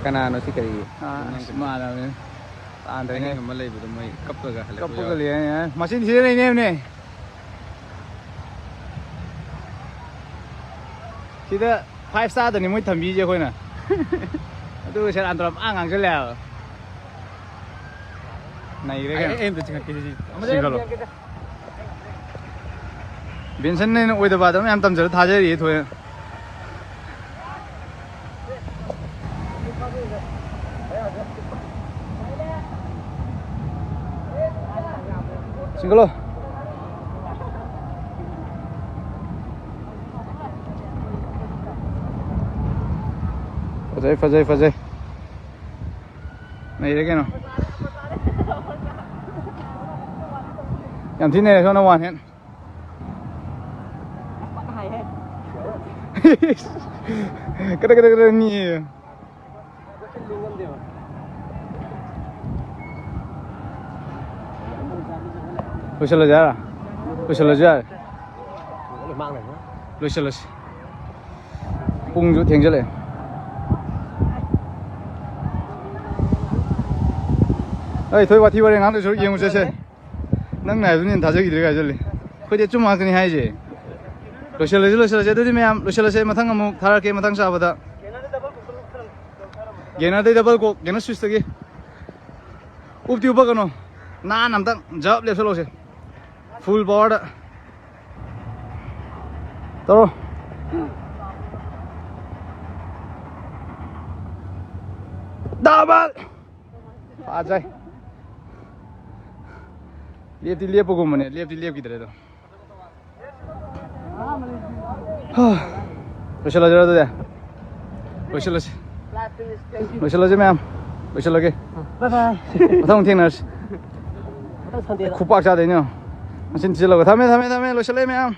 ꯀꯅꯥꯅꯣ ꯁꯤ ꯀꯔꯤ? ꯑꯥ, ꯑꯁ, ꯃꯥꯅꯕꯅꯦ꯫ ꯇꯥꯟꯗ꯭ꯔꯦꯅꯦ꯫ ꯑꯍꯤꯡ ꯑꯃ ꯂꯩꯕꯗꯣ ꯃꯣꯏ ꯀꯞꯄꯒ ꯍꯜꯂꯛꯄ ꯀꯞꯄꯒ ꯌꯥꯎꯋꯦ꯫ ꯂꯩ ꯍꯥꯏ, ꯍꯥꯏ꯫ ꯃꯆꯤꯟ ꯊꯤꯔ ꯂꯩꯅꯦꯕꯅꯦ꯫ ꯁꯤꯗ five star ꯗꯅꯤ ꯃꯣꯏ ꯊꯝꯕꯤꯁꯦ ꯑꯩꯈꯣꯏꯅ꯫ ꯑꯗꯨꯒ ꯁꯦꯔꯥꯟ ꯇꯨꯔꯥꯟ ꯄꯉꯥꯡ ꯉꯥꯡꯁꯤꯜꯂꯦ ꯍꯥꯏꯕ꯫ ꯅꯩꯈ꯭ꯔꯦ ꯑꯩ, ꯀꯩꯅꯣ꯫ ꯑꯩ ꯑꯝꯇ ꯆꯤꯡꯉꯛꯀꯦ ꯁꯤꯗꯤ꯫ ꯆꯤꯡꯈꯠꯂꯣ꯫ ꯕꯦꯟꯁꯟꯅ ꯑꯩꯅ ꯑꯣꯏꯗꯕ ꯑꯗꯨꯝ ꯌꯥꯝ ꯇꯝꯖꯔ ꯊꯥꯖꯔꯤꯌꯦ ꯊꯣꯏꯅ꯫ ꯆꯤꯡꯈꯠꯂꯣ꯫ ꯐꯖꯩ, ꯐꯖꯩ, ꯐꯖꯩ꯫ ꯅꯩꯔꯦ ꯀꯩꯅꯣ꯫ ꯌꯥꯝ ꯊꯤ ꯅꯩꯔꯦ ꯁꯣꯝꯅ one hand꯫ ꯀꯗ ꯀꯗ ꯀꯗ ꯅꯤꯛꯑꯦ꯫ ꯂꯣꯏꯁꯤꯜꯂꯁꯦ ꯍꯥꯏꯔꯣ? ꯂꯣꯏꯁꯤꯜꯂꯁꯨ ꯌꯥꯔꯦ꯫ ꯂꯣꯏꯁꯤꯜꯂꯁꯤ꯫ ꯄꯨꯡꯁꯨ ꯊꯦꯡꯖꯜꯂꯛꯑꯦ꯫ ꯑꯩ ꯊꯣꯏ ꯋꯥꯊꯤ ꯋꯥꯔꯦꯡ ꯉꯥꯡꯗꯣꯏ ꯁꯔꯨꯛ ꯌꯦꯡꯉꯨ ꯆꯠꯁꯦ꯫ ꯅꯪꯅ ꯍꯥꯏꯕꯗꯨꯅ ꯍꯦꯟꯅ ꯊꯥꯖꯈꯤꯗ꯭ꯔꯦ ꯀꯥꯏ ꯆꯠꯂꯤ꯫ ꯑꯩꯈꯣꯏꯗꯤ ꯑꯆꯨꯝꯕ ꯉꯥꯛꯇꯅꯤ ꯍꯥꯏꯁꯦ꯫ ꯂꯣꯏꯁꯤꯜꯂꯁꯤ, ꯂꯣꯏꯁꯤꯜꯂꯁꯤ꯫ ꯑꯗꯨꯗꯤ ꯃꯌꯥꯝ ꯂꯣꯏꯁꯤꯜꯂꯁꯦ꯫ ꯃꯊꯪ ꯑꯃꯨꯛ ꯊꯥꯔꯛꯀꯦ, ꯃꯊꯪ ꯆꯥꯕꯗ꯫ ꯒꯦꯅꯔꯗꯩ ꯗꯕꯜ ꯀꯣꯛ, ꯒꯦꯅꯔ ꯁ꯭ꯋꯤꯁꯇꯒꯤ꯫ ꯎꯞꯇꯤ ꯎꯞꯄꯛꯀꯅꯣ꯫ ꯅꯥꯟꯅ ꯑꯝꯇꯪ ꯖꯞ ꯂꯦꯞꯁꯜꯂꯣꯁꯦ꯫ ꯐꯨꯜ ꯄꯋꯥꯔꯗ꯫ ꯇꯧꯔꯣ꯫ ꯗꯕꯜ! ꯐꯖꯩ꯫ ꯂꯦꯞꯇꯤ ꯂꯦꯞꯄꯒꯨꯝꯕꯅꯦ, ꯂꯦꯞꯇꯤ ꯂꯦꯞꯈꯤꯗ꯭ꯔꯦ ꯑꯗꯣ꯫ ꯍꯥ꯫ ꯂꯣꯏꯁꯤꯜꯂꯁꯤꯔꯣ ꯑꯗꯨꯗꯤ? ꯂꯣꯏꯁꯤꯜꯂꯁꯤ꯫ ꯂꯣꯏꯁꯤꯜꯂꯁꯤ ꯃꯌꯥꯝ꯫ ꯂꯣꯏꯁꯤꯜꯂꯒꯦ꯫ Bye bye. ꯃꯊꯪ ꯊꯦꯡꯅꯔꯁꯤ꯫ ꯃꯊꯪ Sunday ꯗ꯫ ꯈꯨꯄꯥꯛ ꯆꯥꯗꯣꯏꯅꯦ꯫ ꯃꯆꯤꯟ ꯊꯤꯖꯤꯜꯂꯒ꯫ ꯊꯝꯃꯦ, ꯊꯝꯃꯦ, ꯊꯝꯃꯦ꯫ ꯂꯣꯏꯁꯤꯜꯂꯦ ꯃꯌꯥꯝ꯫